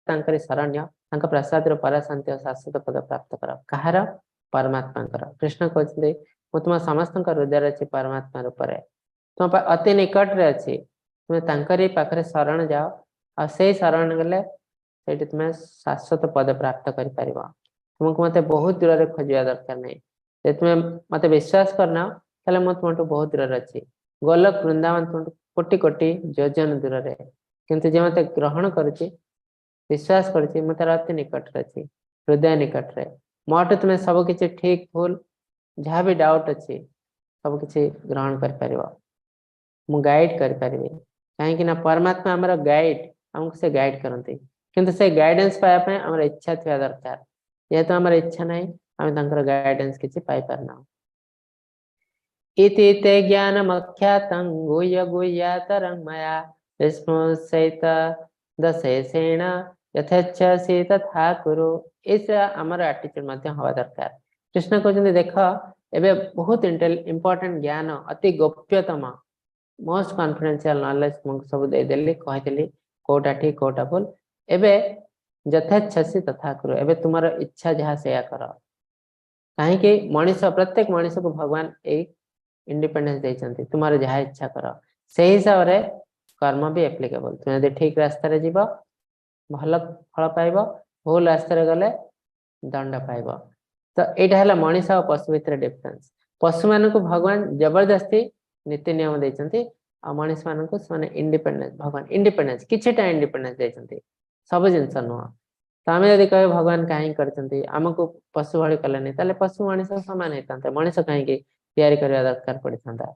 S2: ତାଙ୍କରି ଶରଣ୍ୟ, ତାଙ୍କ ପ୍ରସାଦରୁ ପରା ଶାନ୍ତି ଓ ଶାଶ୍ୱତ ପଦ ପ୍ରାପ୍ତ କର। କାହାର? ପରମାତ୍ମାଙ୍କର। କୃଷ୍ଣ କହୁଛନ୍ତି ମୁଁ ତୁମ ସମସ୍ତଙ୍କ ହୃଦୟରେ ଅଛି ପରମାତ୍ମା ରୂପରେ, ତୁମ ଅତି ନିକଟରେ ଅଛି, ତୁମେ ତାଙ୍କରି ପାଖରେ ଶରଣ ଯାଅ। ଆଉ ସେଇ ଶରଣ ଗଲେ ସେଇଠି ତୁମେ ଶାଶ୍ୱତ ପଦ ପ୍ରାପ୍ତ କରିପାରିବ। ତୁମକୁ ମତେ ବହୁତ ଦୂରରେ ଖୋଜିବା ଦରକାର ନାହିଁ। ଯଦି ତୁମେ ମତେ ବିଶ୍ୱାସ କରିନାଅ, ତାହେଲେ ମୁଁ ତୁମଠୁ ବହୁତ ଦୂରରେ ଅଛି। ଗୋଲକ ବୃନ୍ଦାବନ ତୁମଠୁ କୋଟି କୋଟି ଯୋଜନ ଦୂରରେ, କିନ୍ତୁ ଯିଏ ମତେ ଗ୍ରହଣ କରୁଛି, ବିଶ୍ୱାସ କରୁଛି, ମୁଁ ତାର ଅତି ନିକଟରେ ଅଛି, ହୃଦୟ ନିକଟରେ। ମୋଠୁ ତୁମେ ସବୁ କିଛି ଠିକ ଭୁଲ ଯାହା ବି ଡାଉଟ ଅଛି ସବୁ କିଛି ଗ୍ରହଣ କରିପାରିବ, ମୁଁ ଗାଇଡ କରିପାରିବି। କାହିଁକି ନା ପରମାତ୍ମା ଆମର ଗାଇଡ, ଆମକୁ ସେ ଗାଇଡ କରନ୍ତି। କିନ୍ତୁ ସେ ଗାଇଡାନ୍ସ ପାଇବା ପାଇଁ ଆମର ଇଚ୍ଛା ଥିବା ଦରକାର। ଯେହେତୁ ଆମର ଇଚ୍ଛା ନାହିଁ, ଆମେ ତାଙ୍କର ଗାଇଡାନ୍ସ କିଛି ପାଇପାରୁନାହୁଁ। ଇତି ତେ ଜ୍ଞାନମଖ୍ୟାତଂ ଗୁହ୍ୟ ଗୁହ୍ୟତରଂ ମୟା ବିସ୍ମୃସୈତ ଦଶେଷେଣ ଯଥେଚ୍ଛସି ତଥା କୁରୁ। ଏଇଟା ଆମର ଆଟିଚ୍ୟୁଡ ମଧ୍ୟ ହବା ଦରକାର। କୃଷ୍ଣ କହୁଛନ୍ତି ଦେଖ, ଏବେ ବହୁତ ଇମ୍ପୋର୍ଟାଣ୍ଟ ଜ୍ଞାନ, ଅତି ଗୋପ୍ୟତମ, ମୋଷ୍ଟ କନଫିଡେନ୍ସିଆଲ ନଲେଜ ମୁଁ ସବୁ ଦେଇଦେଲି, କହିଦେଲି କୋଉଟା ଠିକ କୋଉଟା ଭୁଲ। ଏବେ ଯଥେଚ୍ଛସି ତଥା କୁରୁ, ଏବେ ତୁମର ଇଚ୍ଛା ଯାହା ସେଇଆ କର। କାହିଁକି ମଣିଷ, ପ୍ରତ୍ୟେକ ମଣିଷକୁ ଭଗବାନ ଏଇ ଇଣ୍ଡିପେଣ୍ଡେନ୍ସ ଦେଇଛନ୍ତି, ତୁମର ଯାହା ଇଚ୍ଛା କର। ସେଇ ହିସାବରେ କର୍ମ ବି ଆପ୍ଲିକେବଲ। ତୁମେ ଯଦି ଠିକ ରାସ୍ତାରେ ଯିବ ଭଲ ଫଳ ପାଇବ, ଭୁଲ ରାସ୍ତାରେ ଗଲେ ଦଣ୍ଡ ପାଇବ। ତ ଏଇଟା ହେଲା ମଣିଷ ଆଉ ପଶୁ ଭିତରେ ଡିଫରେନ୍ସ। ପଶୁମାନଙ୍କୁ ଭଗବାନ ଜବରଦସ୍ତି ନୀତି ନିୟମ ଦେଇଛନ୍ତି, ଆଉ ମଣିଷ ମାନଙ୍କୁ ସେମାନେ ଇଣ୍ଡିପେଣ୍ଡେନ୍ସ, ଭଗବାନ ଇଣ୍ଡିପେଣ୍ଡେନ୍ସ, କିଛିଟା ଇଣ୍ଡିପେଣ୍ଡେନ୍ସ ଦେଇଛନ୍ତି, ସବୁ ଜିନିଷ ନୁହଁ। ତ ଆମେ ଯଦି କହିବେ ଭଗବାନ କାହିଁକି କରିଛନ୍ତି, ଆମକୁ ପଶୁ ଭଳି କଲେନି, ତାହେଲେ ପଶୁ ମଣିଷ ସମାନ ହେଇଥାନ୍ତେ, ମଣିଷ କାହିଁକି ତିଆରି କରିବା ଦରକାର ପଡିଥାନ୍ତା?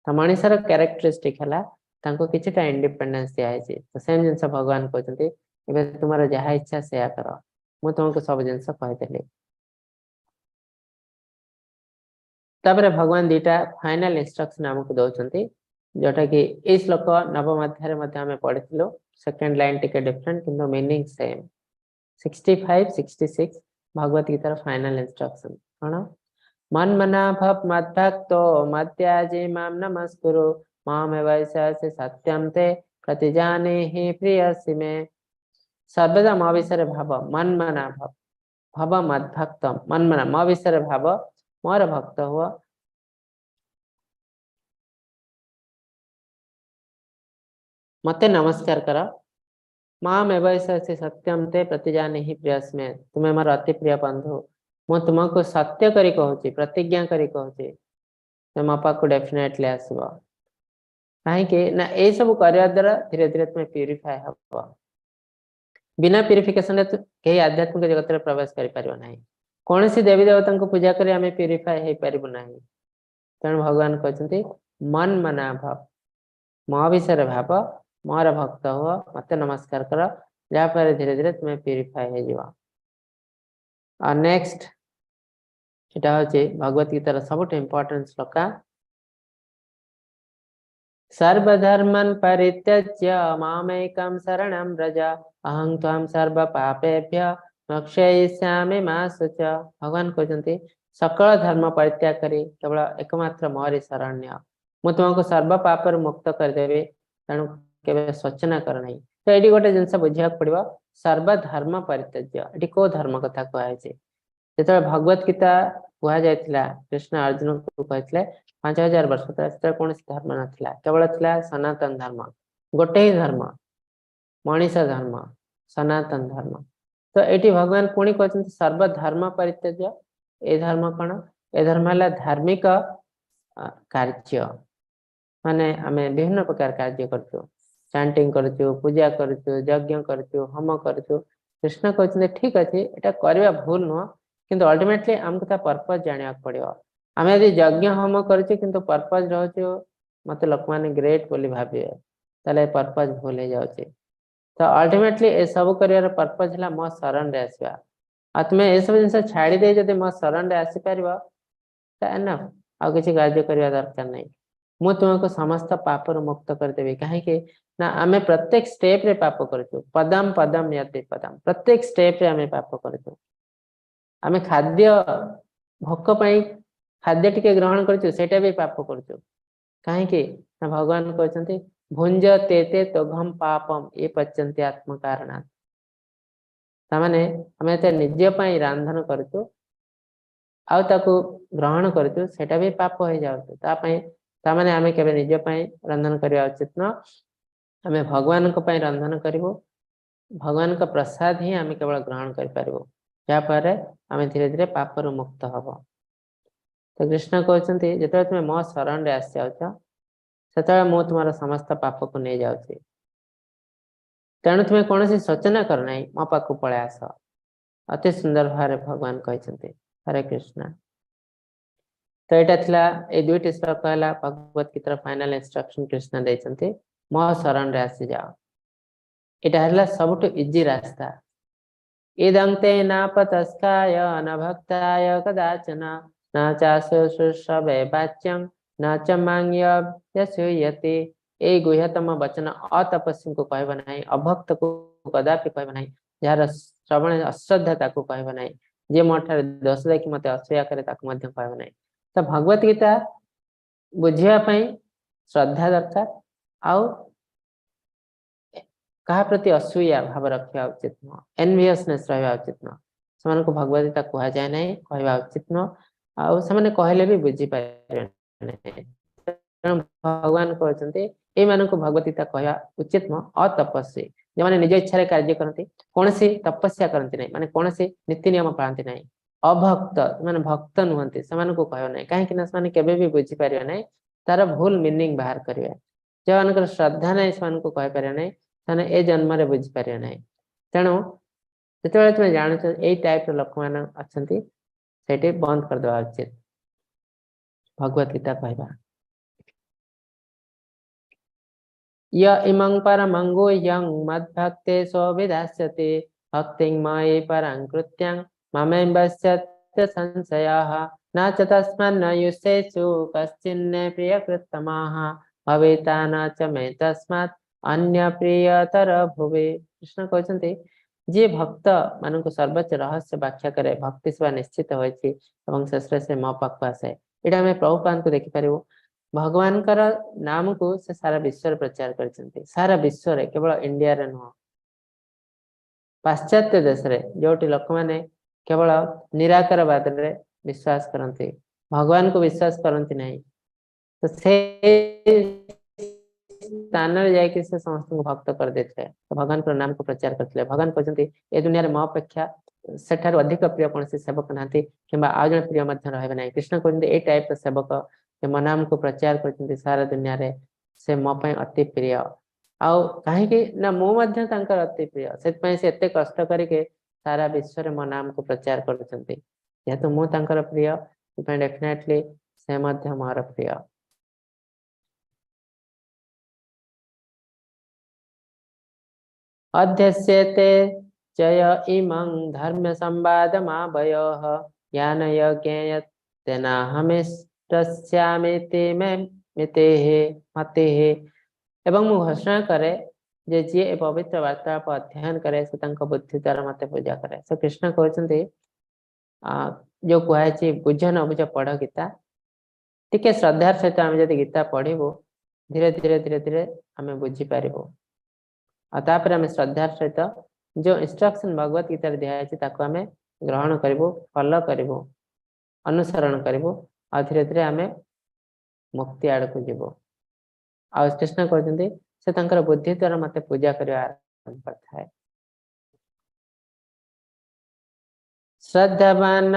S2: ତ ମଣିଷର କ୍ୟାରେକ୍ଟରିଷ୍ଟିକ ହେଲା ତାଙ୍କୁ କିଛିଟା ଇଣ୍ଡିପେଣ୍ଡେନ୍ସ ଦିଆହେଇଛି। ତ ସେମ୍ ଜିନିଷ ଭଗବାନ କହୁଛନ୍ତି, ଏବେ ତୁମର ଯାହା ଇଚ୍ଛା ସେୟା କର, ମୁଁ ତୁମକୁ ସବୁ ଜିନିଷ କହିଦେଲି। ତାପରେ ଭଗବାନ ଦିଟା ଫାଇନାଲ ଇନଷ୍ଟ୍ରକ୍ସନ ଆମକୁ ଦଉଛନ୍ତି, ଯୋଉଟା କି ଏଇ ଶ୍ଲୋକ ନବମ ଅଧ୍ୟାୟରେ ମଧ୍ୟ ଆମେ ପଢିଥିଲୁ। ସେକେଣ୍ଡ ଲାଇନ ଟିକେ ଡିଫରେଣ୍ଟ କିନ୍ତୁ ମିନିଂ ସେମ୍। 65 66 ଭଗବତ ଗୀତାର ଫାଇନାଲ ଇନଷ୍ଟ୍ରକ୍ସନ କଣ? ମନ ମନା ଭବ ମଦ୍ଭକ୍ତୋ ମଦ୍ୟାଜି ମାମ ନମସ୍କୁରୁ ମାମେବୈଷ୍ୟସି ସତ୍ୟମ ତେ ପ୍ରତିଜାନିହି ପ୍ରିୟସି ମେ। ସର୍ବଦା ମୋ ବିଷୟରେ ଭାବ, ମନ ମନା ଭବ, ଭବ ମଦ୍ଭକ୍ତ, ମନ ମନା ମୋ ବିଷୟରେ ଭାବ, ମୋର ଭକ୍ତ ହୁଅ। ମତେ ନମସ୍କାର କର। ମାମେବୈଷ୍ୟସି ସତ୍ୟମ ତେ ପ୍ରତିଜାନିହି ପ୍ରିୟସି ମେ, ତୁମେ ମୋର ଅତି ପ୍ରିୟ ବନ୍ଧୁ, ମୁଁ ତୁମକୁ ସତ୍ୟ କରି କହୁଛି, ପ୍ରତିଜ୍ଞା କରି କହୁଛି, ତୁମେ ମୋ ପାଖକୁ ଡେଫିନେଟଲି ଆସିବ। କାହିଁକି ନା ଏଇ ସବୁ କରିବା ଦ୍ୱାରା ଧୀରେ ଧୀରେ ତୁମେ ପ୍ୟୁରିଫାଏ ହବ। ବିନା ପ୍ୟୁରିଫିକେସନରେ କେହି ଆଧ୍ୟାତ୍ମିକ ଜଗତରେ ପ୍ରବେଶ କରିପାରିବ ନାହିଁ। କୌଣସି ଦେବୀ ଦେବତାଙ୍କୁ ପୂଜା କରି ଆମେ ପ୍ୟୁରିଫାଏ ହେଇପାରିବୁ ନାହିଁ। ତେଣୁ ଭଗବାନ କହୁଛନ୍ତି ମନ ମନା ଭାବ, ମୋ ବିଷୟରେ ଭାବ, ମୋର ଭକ୍ତ ହୁଅ, ମତେ ନମସ୍କାର କର, ଯାହାଫଳରେ ଧୀରେ ଧୀରେ ତୁମେ ପ୍ୟୁରିଫାଏ ହେଇଯିବ। ଆଉ ନେକ୍ସଟ ଏଟା ହଉଛି ଭଗବତ ଗୀତାର ସବୁଠୁ ଇମ୍ପୋର୍ଟାଣ୍ଟ ଶ୍ଲୋକା। सर्वधर्मन् परित्यज्य मामेकं शरणं व्रज अहं त्वां सर्वपापेभ्य ମୋକ୍ଷୟିଷ୍ୟାମି ମା ଶୁଚ। ଭଗବାନ କହୁଛନ୍ତି, ସକଳ ଧର୍ମ ପରିତ୍ୟାଗ କରି କେବଳ ଏକମାତ୍ର ମୋରି ଶରଣ ନିଅ, ମୁଁ ତୁମକୁ ସର୍ବ ପାପରୁ ମୁକ୍ତ କରିଦେବି, ତେଣୁ କେବେ ଶୋଚନା କର ନାହିଁ। ତ ଏଇଠି ଗୋଟେ ଜିନିଷ ବୁଝିବାକୁ ପଡିବ, ସର୍ବ ଧର୍ମ ପରିତ୍ୟାଜ୍ୟ, ଏଠି କୋଉ ଧର୍ମ କଥା କୁହାଯାଇଛି? ଯେତେବେଳେ ଭଗବତ ଗୀତା କୁହାଯାଇଥିଲା, କୃଷ୍ଣ ଅର୍ଜୁନକୁ କହିଥିଲେ 5000 ବର୍ଷ ତଳେ, ସେତେବେଳେ କୌଣସି ଧର୍ମ ନଥିଲା, କେବଳ ଥିଲା ସନାତନ ଧର୍ମ, ଗୋଟେ ହିଁ ଧର୍ମ, ମଣିଷ ଧର୍ମ, ସନାତନ ଧର୍ମ। ତ ଏଇଠି ଭଗବାନ ପୁଣି କହୁଛନ୍ତି ସର୍ବ ଧର୍ମ ପରିତ୍ୟାଜ୍ୟ। ଏ ଧର୍ମ କଣ? ଏ ଧର୍ମ ହେଲା ଧାର୍ମିକ କାର୍ଯ୍ୟ, ମାନେ ଆମେ ବିଭିନ୍ନ ପ୍ରକାର କାର୍ଯ୍ୟ କରୁଛୁ, ଚାଣ୍ଟିଂ କରୁଛୁ, ପୂଜା କରୁଛୁ, ଯଜ୍ଞ କରୁଛୁ, ହୋମ କରୁଛୁ। କୃଷ୍ଣ କହୁଛନ୍ତି ଠିକ ଅଛି, ଏଟା କରିବା ଭୁଲ ନୁହଁ, କିନ୍ତୁ ଅଲ୍ଟିମେଟଲି ଆମକୁ ତା ପର୍ପଜ ଜାଣିବାକୁ ପଡିବ। ଆମେ ଯଦି ଯଜ୍ଞ ହୋମ କରୁଛୁ କିନ୍ତୁ ପର୍ପଜ ରହୁଛୁ ମତେ ଲୋକମାନେ ଗ୍ରେଟ୍ ବୋଲି ଭାବିବେ, ତାହେଲେ ପର୍ପଜ ଭୁଲ ହେଇଯାଉଛି। ତ ଅଲ୍ଟିମେଟଲି ଏସବୁ କରିବାର ପର୍ପଜ ହେଲା ମୋ ଶରଣରେ ଆସିବା। ଆଉ ତୁମେ ଏସବୁ ଜିନିଷ ଛାଡ଼ି ଦେଇ ଯଦି ମୋ ଶରଣରେ ଆସିପାରିବ ତ ଏନଫ୍, ଆଉ କିଛି କାର୍ଯ୍ୟ କରିବା ଦରକାର ନାହିଁ। ମୁଁ ତୁମକୁ ସମସ୍ତ ପାପରୁ ମୁକ୍ତ କରିଦେବି। କାହିଁକି ନା ଆମେ ପ୍ରତ୍ୟେକ ଷ୍ଟେପରେ ପାପ କରୁଛୁ, ପଦମ ପଦମ ୟତି ପଦମ, ପ୍ରତ୍ୟେକ ଷ୍ଟେପରେ ଆମେ ପାପ କରୁଛୁ। ଆମେ ଖାଦ୍ୟ ଭୋକ ପାଇଁ ଖାଦ୍ୟ ଟିକେ ଗ୍ରହଣ କରୁଛୁ, ସେଇଟା ବି ପାପ କରୁଛୁ। କାହିଁକି ନା ଭଗବାନ କହୁଛନ୍ତି ଭୁଞ୍ଜ ତେ ତେ ତୋଘମ ପାପମ ଏ ପଚନ୍ତି ଆତ୍ମକାରଣାତ୍। ତାମାନେ ଆମେ ଯେତେ ନିଜ ପାଇଁ ରାନ୍ଧନ କରୁଛୁ ଆଉ ତାକୁ ଗ୍ରହଣ କରୁଛୁ, ସେଇଟା ବି ପାପ ହେଇଯାଉଛି ତା ପାଇଁ। ତାମାନେ ଆମେ କେବେ ନିଜ ପାଇଁ ରନ୍ଧନ କରିବା ଉଚିତ ନୁହଁ, ଆମେ ଭଗବାନଙ୍କ ପାଇଁ ରନ୍ଧନ କରିବୁ। ଭଗବାନଙ୍କ ପ୍ରସାଦ ହିଁ ଆମେ କେବଳ ଗ୍ରହଣ କରିପାରିବୁ, ଯାହାଫଳରେ ଆମେ ଧୀରେ ଧୀରେ ପାପରୁ ମୁକ୍ତ ହବ। ତ କୃଷ୍ଣ କହୁଛନ୍ତି ଯେତେବେଳେ ତୁମେ ମୋ ଶରଣରେ ଆସିଯାଉଛ, ସେତେବେଳେ ମୁଁ ତୁମର ସମସ୍ତ ପାପକୁ ନେଇଯାଉଛି, ତେଣୁ ତୁମେ କୌଣସି ଶୋଚନା କର ନାହିଁ, ମୋ ପାଖକୁ ପଳେଇ ଆସ। ଅତି ସୁନ୍ଦର ଭାବରେ ଭଗବାନ କହିଛନ୍ତି। ହରେ କୃଷ୍ଣ। ତ ଏଇଟା ଥିଲା, ଏଇ ଦୁଇଟି ଶ୍ଲୋକ ହେଲା ଭଗବତ ଗୀତାର ଫାଇନାଲ ଇନଷ୍ଟ୍ରକ୍ସନ କୃଷ୍ଣ ଦେଇଛନ୍ତି, ମୋ ଶରଣରେ ଆସିଯାଅ। ଏଇଟା ହେଲା ସବୁଠୁ ଇଜି ରାସ୍ତା। ଇଦଂ ତେ ନାପତସ୍କାୟ ନ ଭକ୍ତାୟ କଦାଚନ ନ ଚାଶୁଶ୍ରୂଷବେ ବାଚ୍ୟଂ ନ ଚ ମାଂ ୟସ୍ୟୂୟତି। ଏଇ ଗୁହ୍ୟତମ ବଚନ ଅତପସ୍ୱୀଙ୍କୁ କହିବ ନାହିଁ, ଅଭକ୍ତକୁ କଦାପି କହିବ ନାହିଁ, ଯାହାର ଶ୍ରବଣ ଅଶ୍ରଦ୍ଧା ତାକୁ କହିବ ନାହିଁ, ଯିଏ ମୋ ଠାରେ ଦୋଷ ଦେଖି ମତେ ଅସୂୟା କରେ ତାକୁ ମଧ୍ୟ କହିବ ନାହିଁ। ତ ଭଗବତ ଗୀତା ବୁଝିବା ପାଇଁ ଶ୍ରଦ୍ଧା ଦରକାର, ଆଉ କାହା ପ୍ରତି ଅସୂୟା ଭାବ ରଖିବା ଉଚିତ ନୁହଁ, ଏନଭିୟସନେସ୍ ରହିବା ଉଚିତ ନୁହଁ। ସେମାନଙ୍କୁ ଭଗବତ ଗୀତା କୁହାଯାଏ ନାହିଁ, କହିବା ଉଚିତ ନୁହଁ, ଆଉ ସେମାନେ କହିଲେ ବି ବୁଝିପାରିବେ ନାହିଁ। ତେଣୁ ଭଗବାନ କହୁଛନ୍ତି ଏଇମାନଙ୍କୁ ଭଗବତ ଗୀତା କହିବା ଉଚିତ ନୁହଁ। ଅତପସ୍ୱୀ, ଯେଉଁମାନେ ନିଜ ଇଚ୍ଛାରେ କାର୍ଯ୍ୟ କରନ୍ତି, କୌଣସି ତପସ୍ୟା କରନ୍ତି ନାହିଁ, ମାନେ କୌଣସି ନୀତି ନିୟମ ପାଳନ୍ତି ନାହିଁ, ଅଭକ୍ତ, ସେମାନେ ଭକ୍ତ ନୁହନ୍ତି, ସେମାନଙ୍କୁ କହିବ ନାହିଁ। କାହିଁକି ନା ସେମାନେ କେବେ ବି ବୁଝିପାରିବେ ନାହିଁ, ତାର ଭୁଲ ମିନିଂ ବାହାର କରିବେ। ଯେଉଁମାନଙ୍କର ଶ୍ରଦ୍ଧା ନାହିଁ ସେମାନଙ୍କୁ କହିପାରିବେ ନାହିଁ, ସେମାନେ ଏ ଜନ୍ମରେ ବୁଝିପାରିବେ ନାହିଁ। ତେଣୁ ଯେତେବେଳେ ତୁମେ ଜାଣୁଛ ଏଇ ଟାଇପର ଲୋକମାନେ ଅଛନ୍ତି, ସେଇଠି ବନ୍ଦ କରିଦେବା ଉଚିତ ଭଗବତ ଗୀତା କହିବା। ୟ ଇମଂ ପରମଂ ଗୁହ୍ୟଂ ମଦ୍ଭକ୍ତେ ସୋଭିଧାସ୍ୟତି ଭକ୍ତିଂ ମୟି ପରାଂ କୃତ୍ୟଂ ମମୈବସ୍ୟତ୍ୟ ସଂଶୟः ନ ଚ ତସ୍ମାନ୍ନ ୟୁଷେଷୁ କଶ୍ଚିନ୍ନେ ପ୍ରିୟକୃତ୍ତମାः ଭବିତା ନ ଚ ମେ ତସ୍ମାत् ଅନ୍ୟ ପ୍ରିୟତର ଭୁବି। କୃଷ୍ଣ କହୁଛନ୍ତି ଯିଏ ଭକ୍ତ ମାନଙ୍କୁ ସର୍ବୋଚ୍ଚ ରହସ୍ୟ ବ୍ୟାଖ୍ୟା କରେ, ଭକ୍ତି ସେବା ନିଶ୍ଚିତ ହୋଇଛି ଏବଂ ଶେଷରେ ସେ ମୋ ପାଖକୁ ଆସେ। ଏଇଟା ଆମେ ପ୍ରଭୁପାଦଙ୍କୁ ଦେଖିପାରିବୁ। ଭଗବାନଙ୍କର ନାମକୁ ସେ ସାରା ବିଶ୍ୱରେ ପ୍ରଚାର କରିଛନ୍ତି, ସାରା ବିଶ୍ୱରେ, କେବଳ ଇଣ୍ଡିଆରେ ନୁହଁ, ପାଶ୍ଚାତ୍ୟ ଦେଶରେ ଯୋଉଠି ଲୋକମାନେ କେବଳ ନିରାକାରବାଦରେ ବିଶ୍ୱାସ କରନ୍ତି, ଭଗବାନଙ୍କୁ ବିଶ୍ୱାସ କରନ୍ତି ନାହିଁ, ତ ସେ ସ୍ଥାନରେ ଯାଇକି ସେ ସମସ୍ତଙ୍କୁ ଭକ୍ତ କରିଦେଇଥିଲେ, ଭଗବାନଙ୍କର ନାମକୁ ପ୍ରଚାର କରିଥିଲେ। ଭଗବାନ କହୁଛନ୍ତି ଏ ଦୁନିଆରେ ମୋ ଅପେକ୍ଷା ସେଠାରୁ ଅଧିକ ପ୍ରିୟ କୌଣସି ସେବକ ନାହାନ୍ତି, କିମ୍ବା ଆଉ ଜଣେ ପ୍ରିୟ ମଧ୍ୟ ରହିବେ ନାହିଁ। କୃଷ୍ଣ କହୁଛନ୍ତି ଏଇ ଟାଇପର ସେବକ ଯେ ମୋ ନାମକୁ ପ୍ରଚାର କରିଛନ୍ତି ସାରା ଦୁନିଆରେ, ସେ ମୋ ପାଇଁ ଅତି ପ୍ରିୟ। ଆଉ କାହିଁକି ନା ମୁଁ ମଧ୍ୟ ତାଙ୍କର ଅତି ପ୍ରିୟ, ସେଥିପାଇଁ ସେ ଏତେ କଷ୍ଟ କରିକି ସାରା ବିଶ୍ୱରେ ମୋ ନାମକୁ ପ୍ରଚାର କରୁଛନ୍ତି। ଯେହେତୁ ମୁଁ ତାଙ୍କର ପ୍ରିୟ, ସେଥିପାଇଁ ଡେଫିନେଟଲି ସେ ମଧ୍ୟ ମୋର ପ୍ରିୟ। ଅଧ୍ୟସ୍ୟତେ ଚୟ ଇମଂ ଧର୍ମ ସମ୍ବାଦମାବୟୋଃ ଜ୍ଞାନ ଯଜ୍ଞେୟତେନାହମିଷ୍ଟସ୍ୟାମିତି ମେ ମିତେଃ ମତେଃ। ଏବଂ ମୁଁ ଘୋଷଣା କରେ ଯେ ଯିଏ ଏ ପବିତ୍ର ବାର୍ତ୍ତାଳାପ ଅଧ୍ୟୟନ କରେ, ସେ ତାଙ୍କ ବୁଦ୍ଧି ଦ୍ୱାରା ମତେ ପୂଜା କରେ। ସେ କୃଷ୍ଣ କହୁଛନ୍ତି, ଯୋଉ କୁହାଯାଇଛି ବୁଝ ନ ବୁଝ ପଢ ଗୀତା, ଟିକେ ଶ୍ରଦ୍ଧାର ସହିତ ଆମେ ଯଦି ଗୀତା ପଢିବୁ, ଧୀରେ ଧୀରେ ଧୀରେ ଧୀରେ ଆମେ ବୁଝିପାରିବୁ। ଆଉ ତାପରେ ଆମେ ଶ୍ରଦ୍ଧାର ସହିତ ଯୋଉ ଇନଷ୍ଟ୍ରକ୍ସନ ଭଗବତ ଗୀତାରେ ଦିଆଯାଇଛି, ତାକୁ ଆମେ ଗ୍ରହଣ କରିବୁ, ଫଲୋ କରିବୁ, ଅନୁସରଣ କରିବୁ, ଆଉ ଧୀରେ ଧୀରେ ଆମେ ମୁକ୍ତି ଆଡକୁ ଯିବୁ। ଆଉ କୃଷ୍ଣ କହୁଛନ୍ତି, ସେ ତାଙ୍କର ବୁଦ୍ଧି ଦ୍ୱାରା ମତେ ପୂଜା କରିବା ଆରମ୍ଭ କରିଥାଏ। ଶ୍ରଦ୍ଧାବାନ